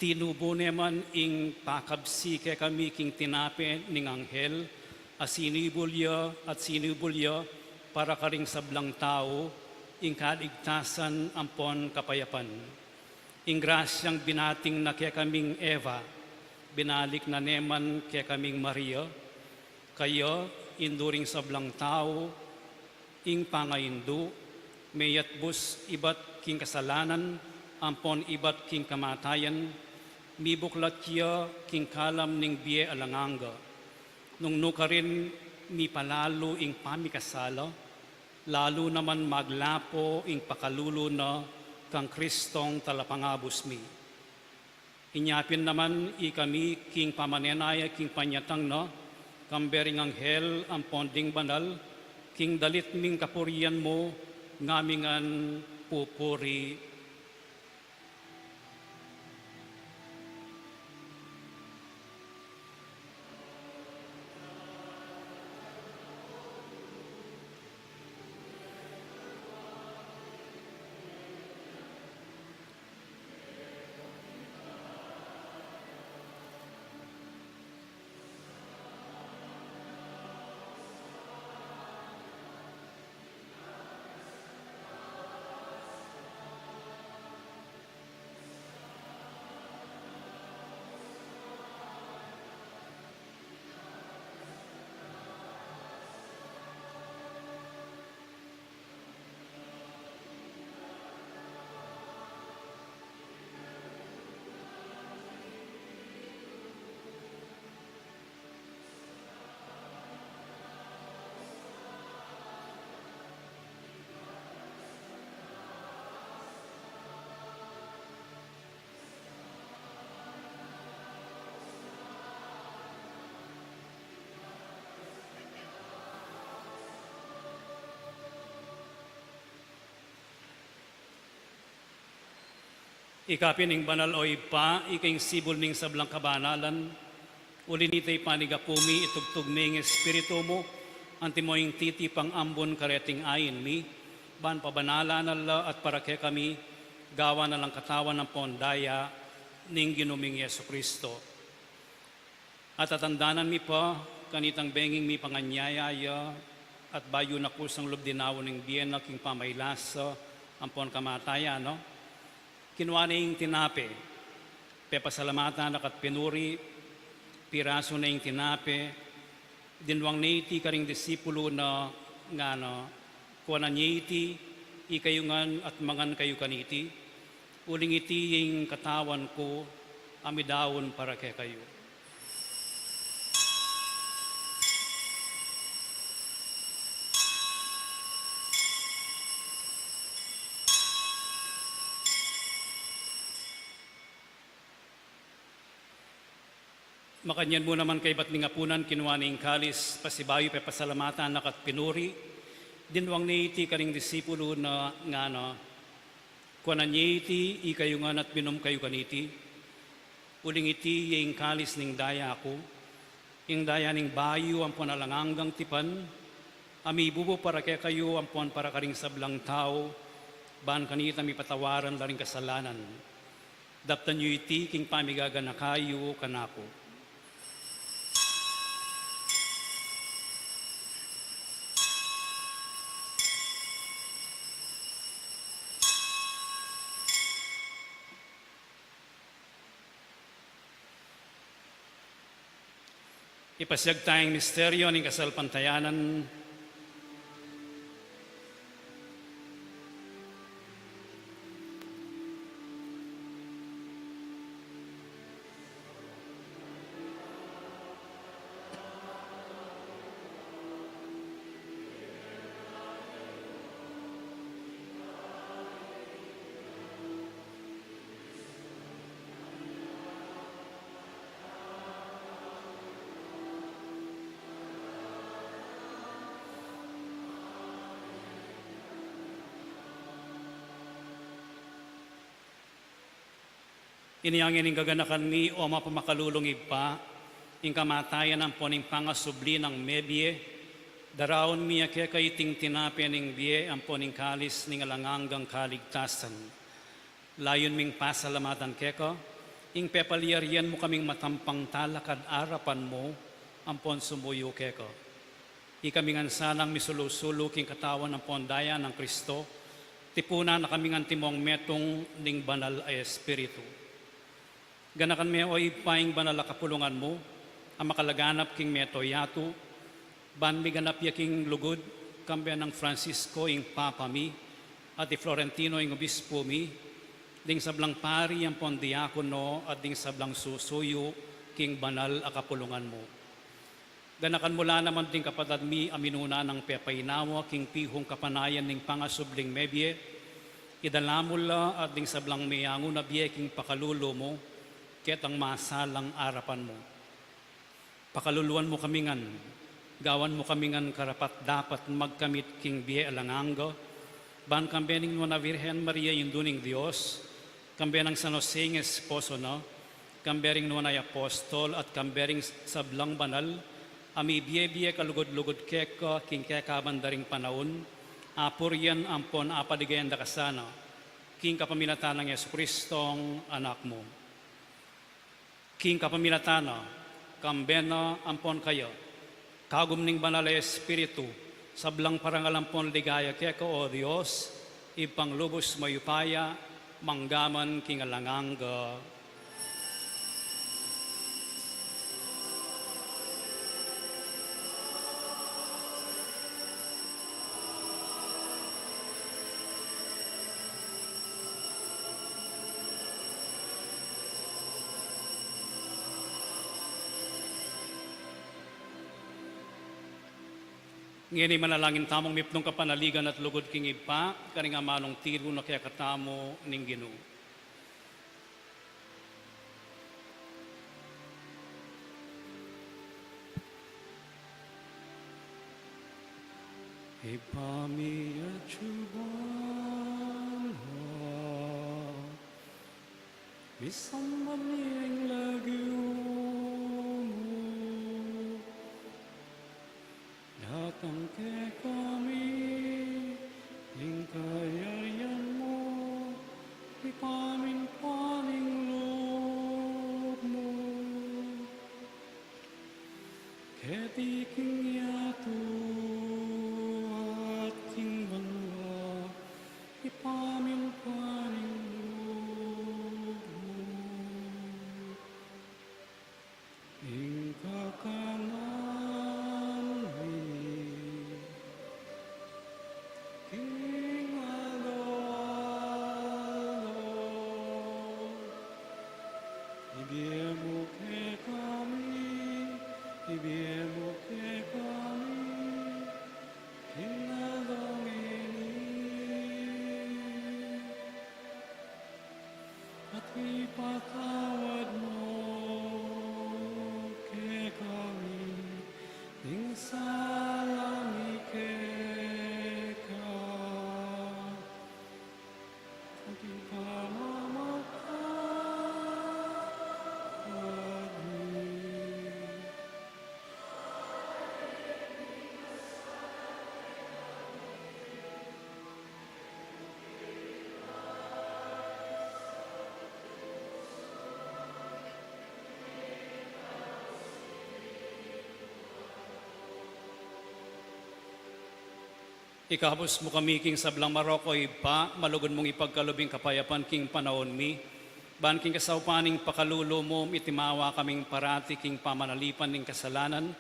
tinubu ne man ing pakabsi kekami king tinape ning anghel, a sinibul ya at sinibul ya para karing sablang tau, ing kaligtasan ampon kapayapan. Ing grasyang binating na kekaming Eva, binalik na ne man kekaming Maria, kaya indu ring sablang tau, ing pangaindu, meyatbus ibat king kasalanan, ampon ibat king kamatayan, mibuklat ya king kalam ning bie alang angga. Nung nukarin mipalalu ing pamikasala, lalu naman maglapo ing pakalulu na kang Kristong talapangabus mi. Inya pin naman ikami king pamanenaya king panyatang na, kambe ring anghel ampon ding banal, king dalit ming kapurian mu, ngamingan pupuri. Ika pin ing banal, o Ibpa, ika ing sibul ning sablang kabanalan. Uli nita, ipanyawad mi, itubud mi ing Espiritu mu, antimo ing titipang ambun kareting ain mi, ban pabanalan na la at para kekami, gawan na lang katawan ampon daya ning Ginu ming Jesucristo. At tatandanan mi pa kanitang benging mipanganyaya ya, at bayu na kusang lub dinaun ing bie na king pamailasa ampon kamatayan na, kinua ne ing tinape, pepasalamatan na ka't pinuri, pirasu ne ing tinape, dinwang ne iti karing disipulu na, ngana, kuanan ye iti, ikayu ngan at mangan kayu kaniti, uling iti ing katawan ku, a midaun para kekayu. Makanyan mu naman kaibat ning apunan, kinua ne ing kalis, pasibayu pepasalamatan na ka't pinuri, dinwang ne iti karing disipulu na, ngana, kuanan ye iti, ikayu ngan at minum kayu kaniti, uling iti ya ing kalis ning daya ku, ing daya ning bayu ampon alang anggang tipan, a mibubu para kekayu ampon para karing sablang tau, ban kanita mipatawaran la ring kasalanan. Daptan yu iti king pamigaganaka yu kanaku. Ipasiag taya ing misteryo ning kasalpantayanan. Ini ngeni ing gaganakan mi, o mapamakalulung Ibpa, ing kamatayan ampon ing pangasubli nang mebie, daraun mi keka iting tinape ning bie ampon ing kalis ning alang anggang kaligtasan. Layun ming pasalamatan keka ing pepalyarian mu kaming matampang talakad arapan mu ampon sumuyu keka. Ikami ngan sanang misulu-sulu king katawan ampon daya nang Kristo, tipunan na kami ngan timong metung ning Banal a Espiritu. Ganakan me, o Ibpa, ing banal a kapulungan mu a makalaganap king mabilug a yatu, ban miganap ya king lugud, kambe nang Francisco ing Papa mi, at i Florentino ing Obispo mi, ding sablang pari ampon diakono, at ding sablang susuyu king banal a kapulungan mu. Ganakan mu la naman ding kapatad mi a minuna nang pepainawa king pihung kapanayan ning pangasubling mebie, idala mu la at ding sablang menganguna bie king pakalulu mu, ketang masalang arapan mu. Pakaluluan mu kami ngan, gawan mu kami ngan karapat-dapat magkamit king bie alang angga, ban kambe ning Nuan a Virgen Maria, Indu ning Dios, kambe nang San Jose ing esposo na, kambe ring nuan a apostol, at kambe ring sablang banal a mibie-bie kalugud-lugud keka king kekaban da ring panaun, apurian ampon apaligayan da ka sana, king kapamilatan nang Jesucristong Anak mu. King kapamilatan na, kambe na ampon kaya, kagum ning Banal a Espiritu, sablang parangal ampon ligaya keka, o Dios, Ibpang lubus mayupaya, mangga man king alang angga. Ngeni manalangin tamung mipnung kapanaligan at lugud king Ibpa, karing amanung tiru na kekatamu ning Ginu. Ibpa mi atsu ka banua, misamban ya ing lagyu mu, datang kekami ing kayarian mu, mipamintuan ing lub mu. Keti king yatu at king banua, mipamintuan ing lub mu. Ing kakanan mi king aldo-aldo, ibie mu kekami, ibie mu kekami king aldo ngeni. At ipatawad mu kekami ding sala mi keka, anti pamamatawad mi. Ikabus mu kami king sablang marok, o Ibpa, malugud mung ipagkalub ing kapayapan king panaun mi. Ban king kasaupan ning pakalulu mu, mitimawa kaming parati king pamanalipan ning kasalanan,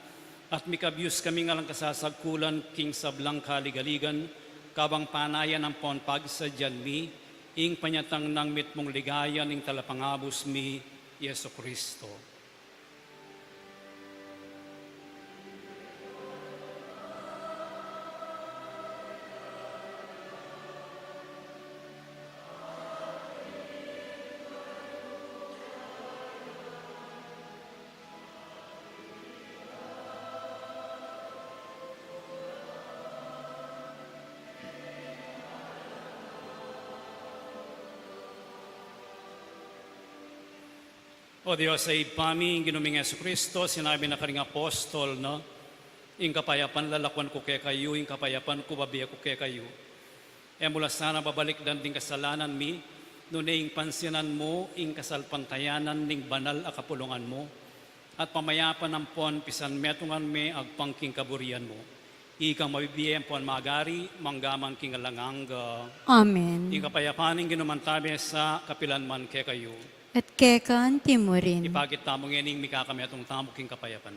at mikabyus kaming alang kasasagkulan king sablang kaligaligan, kabang panayan ampon pagsadyan mi ing panyatang nang mitmung ligaya ning Talapangabus mi, Jesucristo. O Dios a Ibpa mi, ing Ginu ming Jesucristo, sinabi na karing apostol na, "Ing kapayapan lalakuan ku kekayu, ing kapayapan ku bibie ku kekayu." E mu la sana babalikdan ding kasalanan mi, nune ing pansinan mu ing kasalpantayanan ning banal a kapulungan mu, at pamayapan ampon pisanmetungan me agpang king kaburian mu. Ikang mabibie ampon magari, mangga man king alang angga. Amen. Ing kapayapan ning Ginu mantabe sa kapilan man kekayu. At keka anti mu rin. Ipakit tamu ngening mikakametung tamu king kapayapan.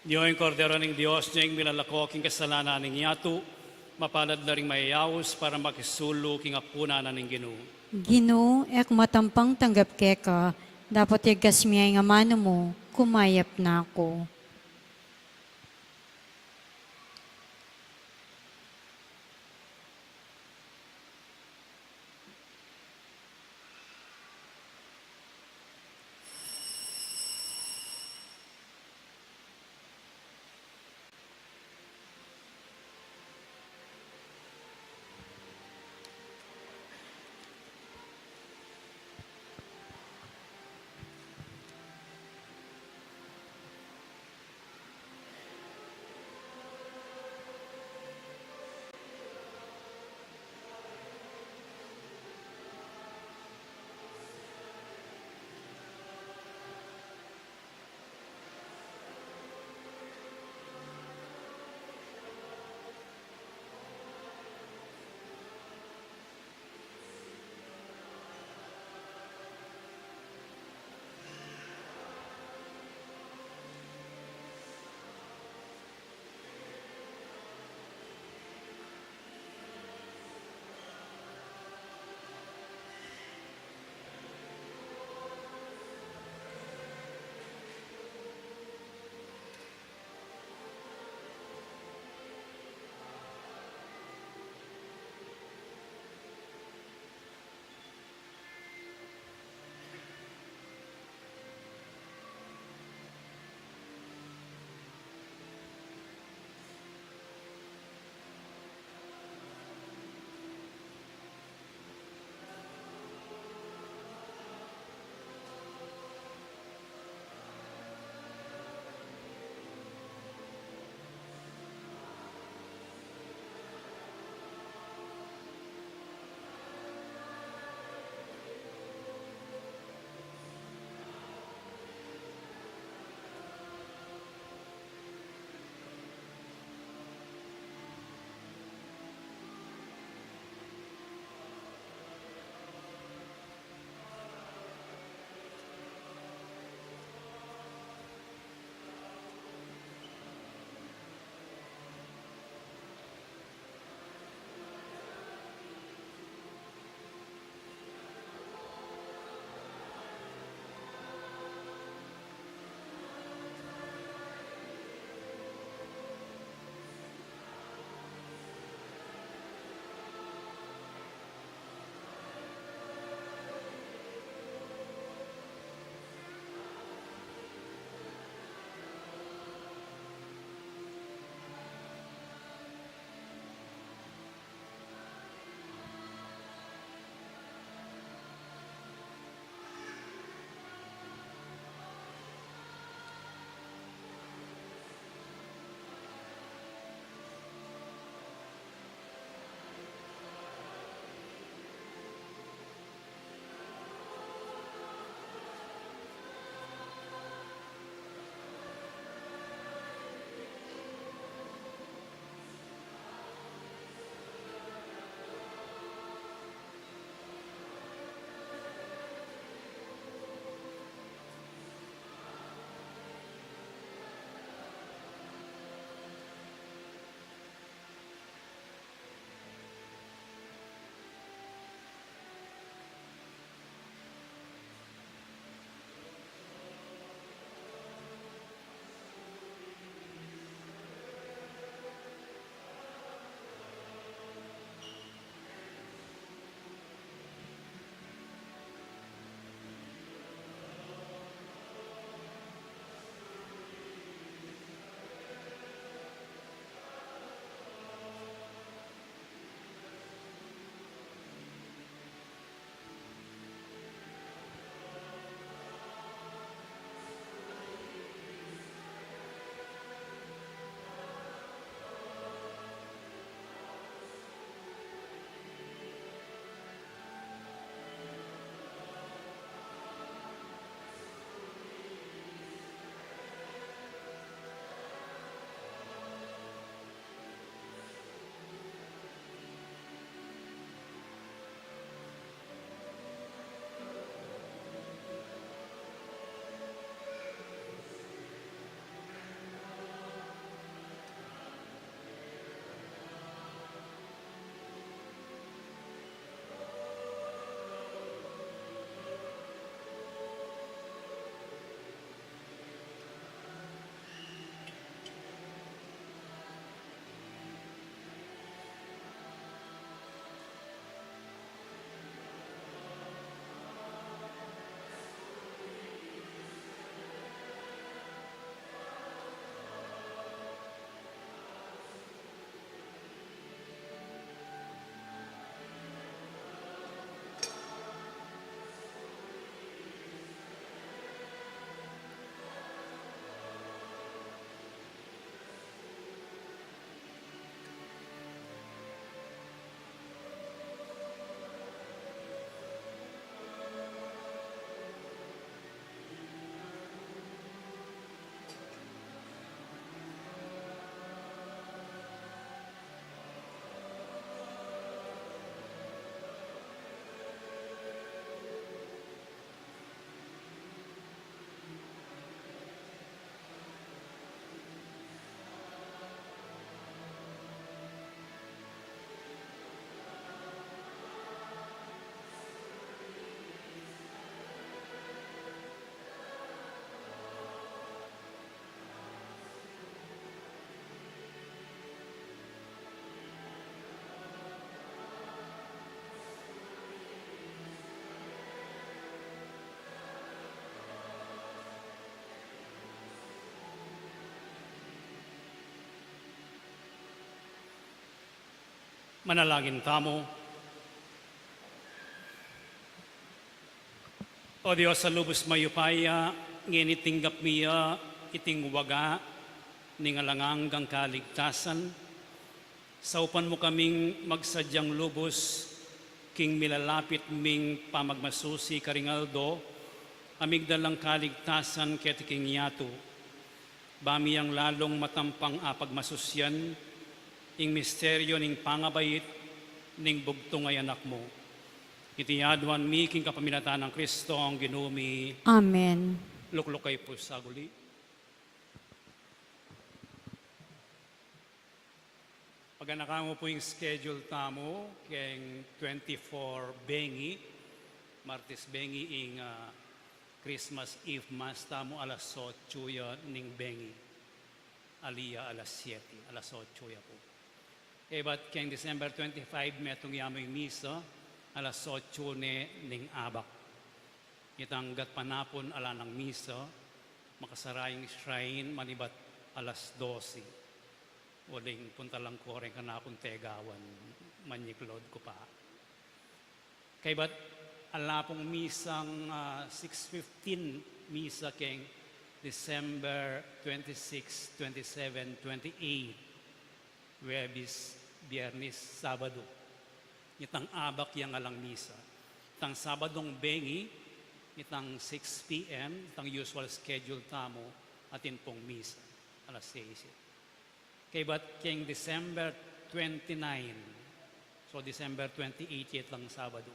Nyo ing Kordero ning Dios, nyo ing milalako king kasalanan ning yatu, mapalad la ring mayayaus para makisulu king apunan na ning Ginu. Ginu, e ku matampang tanggap keka, dapot yagkas mu ya ing amanu mu, kumayap na ku. Manalangin tamu. O Dios a lubus mayupaya, ngeni tinggap mi ya iting waga ning alang anggang kaligtasan, saupan mu kaming magsadyang lubus king milalapit ming pamagmasusi karing aldo, a migdalang kaligtasan keti king yatu. Ba mi yang lalung matampang apagmasusyan ing misteryo ning pangabait ning bugtung a Anak mu. Iti aduan mi king kapamilatan nang Kristong Ginu mi. Amen. Lukluk kayu pu saguli. Paganakan mu pu ing schedule tamu keng twenty-four bengi, Martes bengi ing, ah, Christmas Eve Mass tamu alas otsu ya ning bengi. Ali ya alas siete, alas otsu ya pu. Kaybat keng December twenty-five metung ya mu ing misa, alas otsu ne ning abak. Itang gatpanapun ala nang misa, makasara ing shrine manibat alas dose. Uling punta lang ku reng kanakung tegawan, manyiklod ku pa. Kaybat ala pung misang, ah, six fifteen misa keng December twenty-six, twenty-seven, twenty-eight, Huwebes, Biyernes, Sabado. Itang abak yang alang misa. Itang Sabadong bengi, itang six P M, itang usual schedule tamu, atin pung misa, alas seis. Kaybat keng December twenty-nine, so December twenty-eight ya itang Sabado.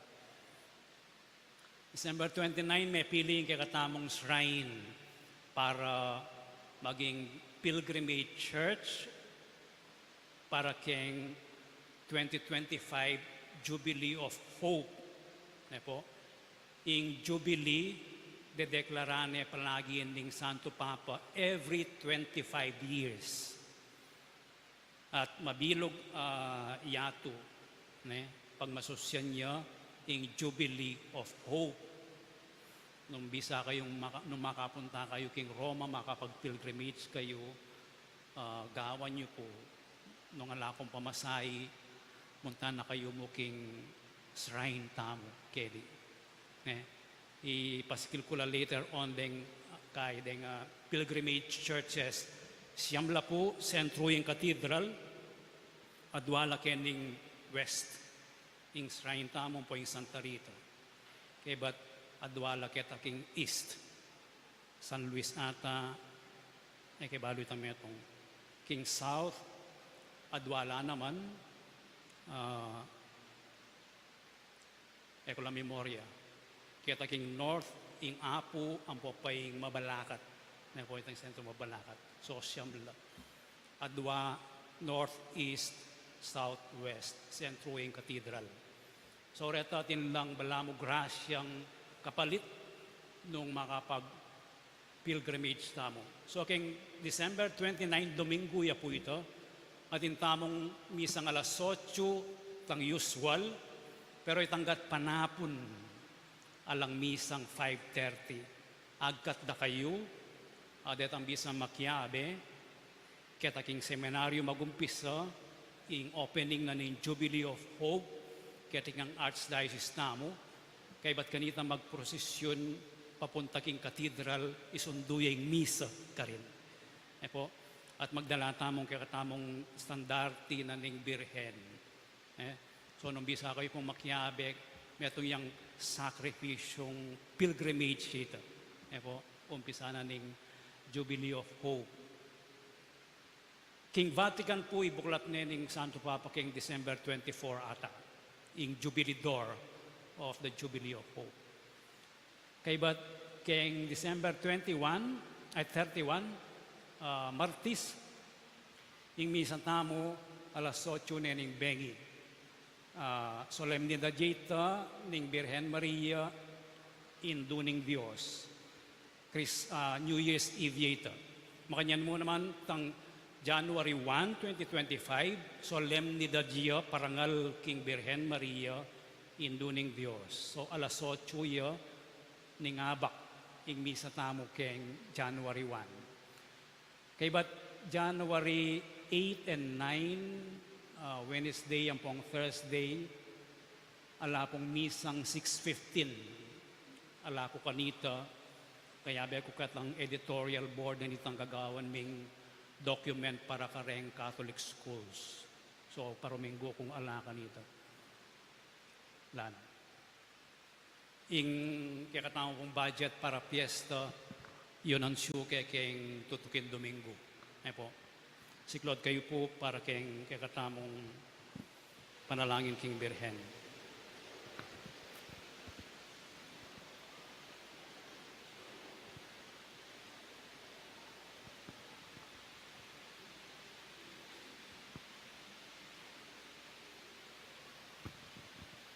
December twenty-nine, mepili ing kekatamung shrine para maging pilgrimage church para keng twenty twenty-five Jubilee of Hope. Ne po, ing Jubilee, dedeklara ne palagi ning Santo Papa every twenty-five years. At mabilug, ah, yatu, ne, pagmasusyan ya ing Jubilee of Hope. Nung bisa kayung maka-, nung makapunta kayu king Roma, makapag-pilgrimage kayu, ah, gawan yu pu, nung ala kung pamasahe, munta na kayu mu king shrine tamu keni. Ne? Ipasikil ku la later on deng, kay deng, ah, pilgrimage churches. Siyam la pu, Saint Ruy ing Cathedral, adua la kening west, ing shrine tamu pu ing Santa Rita. Kaybat adua la keta king east, San Luis ata, e ke balu ita metung. King south, adua la naman, ah, e ku la memorya. Keta king north, ing Apu, ampo pa ing Mabalacat. Ne po itang sentro Mabalacat. So, siyam la. Adua, north, east, south, west. Sentro ing cathedral. So, reta atin lang balamu grasyang kapalit nung makapag pilgrimage tamu. So, keng December twenty-nine, Domingo ya pu ita, atin tamung misang alas otsu, itang usual, pero itang gatpanapun, alang misang five thirty. Agkat da kayu, a detang bisang makiabe, keta king seminaryo magumpisa ing opening na ning Jubilee of Hope, keti kang Archdiocese tamu, kaybat kanita magprosesyon papunta king cathedral, isundu ya ing misa karin. E po, at magdala tamung kekatamung standarte na ning Birhen. E, so, nung bisa kayu pung makiabe, metung yang sakripisyung pilgrimage ita. E po, umpisa na ning Jubilee of Hope. King Vatican pu ibuklat ne ning Santo Papa keng December twenty-four ata, ing Jubileador of the Jubilee of Hope. Kaybat keng December twenty-one, ay, thirty-one, ah, Martes, ing misa tamu alas otsu ne ning bengi. Ah, solemnidad ya ita ning Birhen Maria, Indu ning Dios. Chris-, ah, New Year's Eve ya ita. Makanyan mu naman tang January one, twenty twenty-five, solemnidad ya parangal king Birhen Maria, Indu ning Dios. So, alas otsu ya ning abak ing misa tamu keng January one. Kaybat January eight and nine, Ah, Wednesday ampong Thursday, ala pong misang six fifteen. Ala ku kanita, kayabe ku ketang editorial board na nitang gagawan ming document para kareng Catholic schools. So, paruminggu kung ala kanita. Lan. Ing kekatamung budget para piyesta, yu nang siyuke keng tutuking Dominggu. Ayan po. Siklaud kayu pu para keng kekatamung panalangin king Birhen.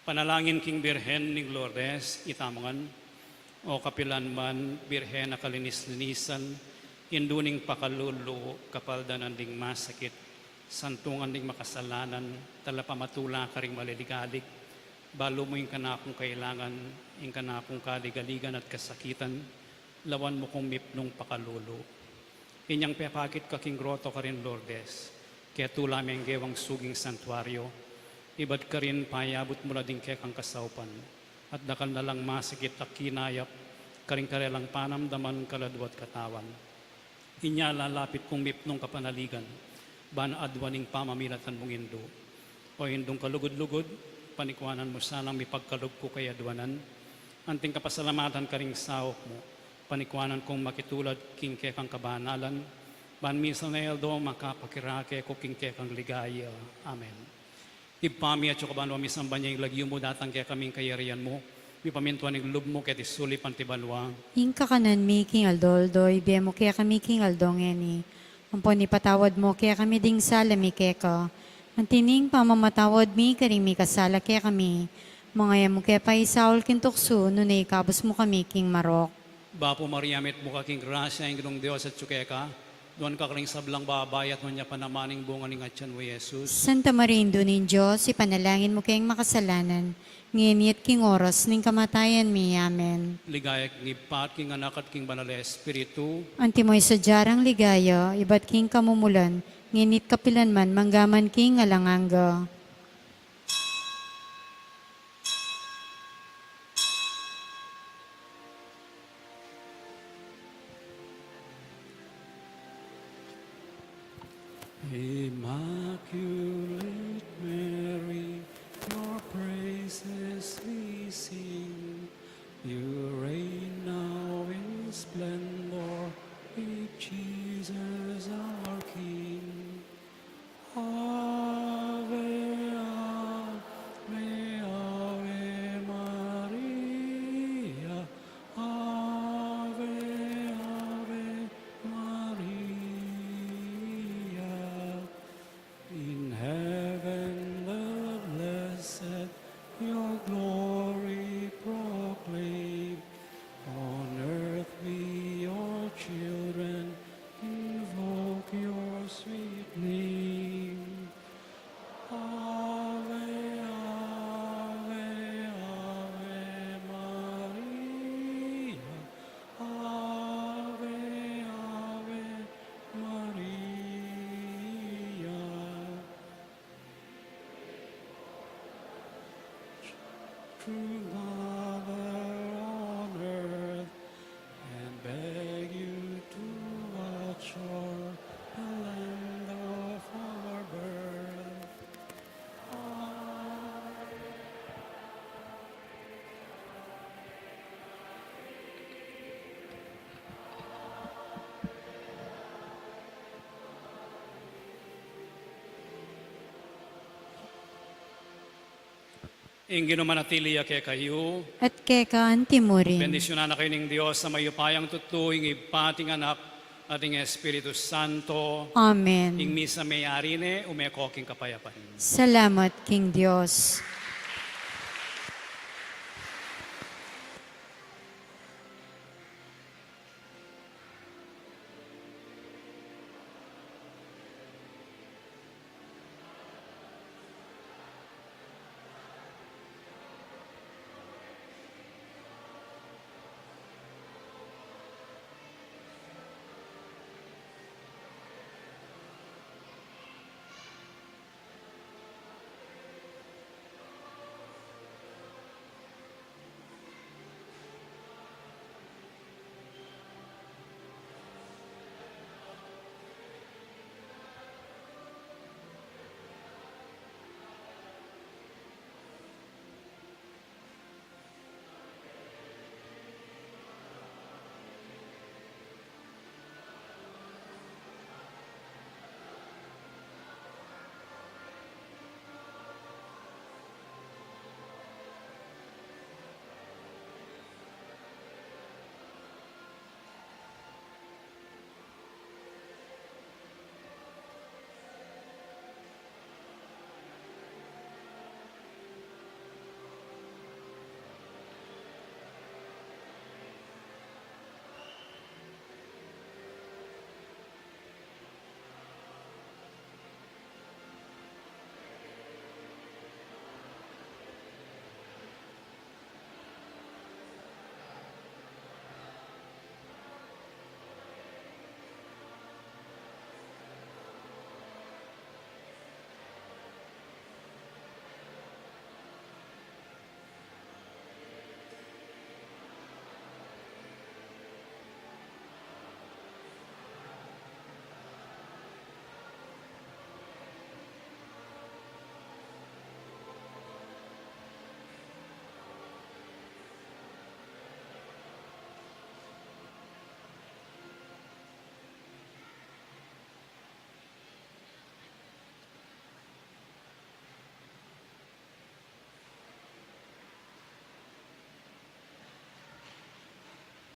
Panalangin king Birhen ning Lourdes, itamu ngan. O kapilan man, Birhen a kalinis-linisan, indu ning pakalulu, kapaldanan ding masakit, santungan ding makasalanan, talapamatula karing maligalig, balu mu ing kanakung kailangan, ing kanakung kaligaligan at kasakitan, lawan mu kung mipnung pakalulu. Inyang pepakit ka king groto karin Lourdes, ketula me ing gewang suging santuario, ibat karin payabut mu la ding kekang kasaupan, at dakal na lang masakit a kinayap karing karelang panamdaman, kaladua at katawan. Inya lalapit kung mipnung kapanaligan, ban aduan ing pamamilatan mung Indu. O Indung kalugud-lugud, panikuanan mu sanang mipagkalub ku kaya aduanan, anting kapasalamatan karing saup mu, panikuanan kung makitulad king kekang kabanalan, ban misan a aldo makapakirake ku king kekang ligaya. Amen. Ibpa mi, atsu ka banua, misamban ya ing lagyu mu, datang kekami ing kayarian mu, mipamintuan ing lub mu keti sulip anti banua. Ing kakanan mi king aldo-aldo, ibie mu kekami king aldo ngeni. Ampon ipatawad mu kekami ding sala mi keka, anti ning pamamatawad mi karing mikasala kekami. Manga e mu ke paisaul king tuksu, nune ikabus mu kami king marok. Bapu Maria, mitmu ka king grasya, ing Ginung Dios atsu keka, nuan ka karing sablang babai, at nuan ya pa naman ing bunga ning atian mu, i Jesus. Santa Maria, Indu ning Dios, ipanalangin mu keng makasalanan, ngeni at king oras ning kamatayan mi. Amen. Ligaya king Ibpa, at king Anak, at king Banal a Espiritu. Antimo ing sadya rang ligaya, ibat king kamumulan, ngeni at kapilan man, mangga man king alang angga. Immaculate Mary, your praises we sing. You reign now in splendor with Jesus our King. Ave, Ave, Ave Maria, Ave, Ave Maria. In heaven the blessed your glory proclaim. On earth we, your children, invoke your sweet name. Ave, Ave, Ave Maria, Ave, Ave Maria. True Mother on earth, and beg you to watch o'er the land of our birth. Ing Ginu manatili ya kekayu. At keka antimurin. Bendisyunan na kayu ning Dios a mayupayang tutu, ing Ibpa, at ing Anak, at ing Espiritu Santo. Amen. Ing misa meyari ne, ume ko king kapayapan. Salamat king Dios.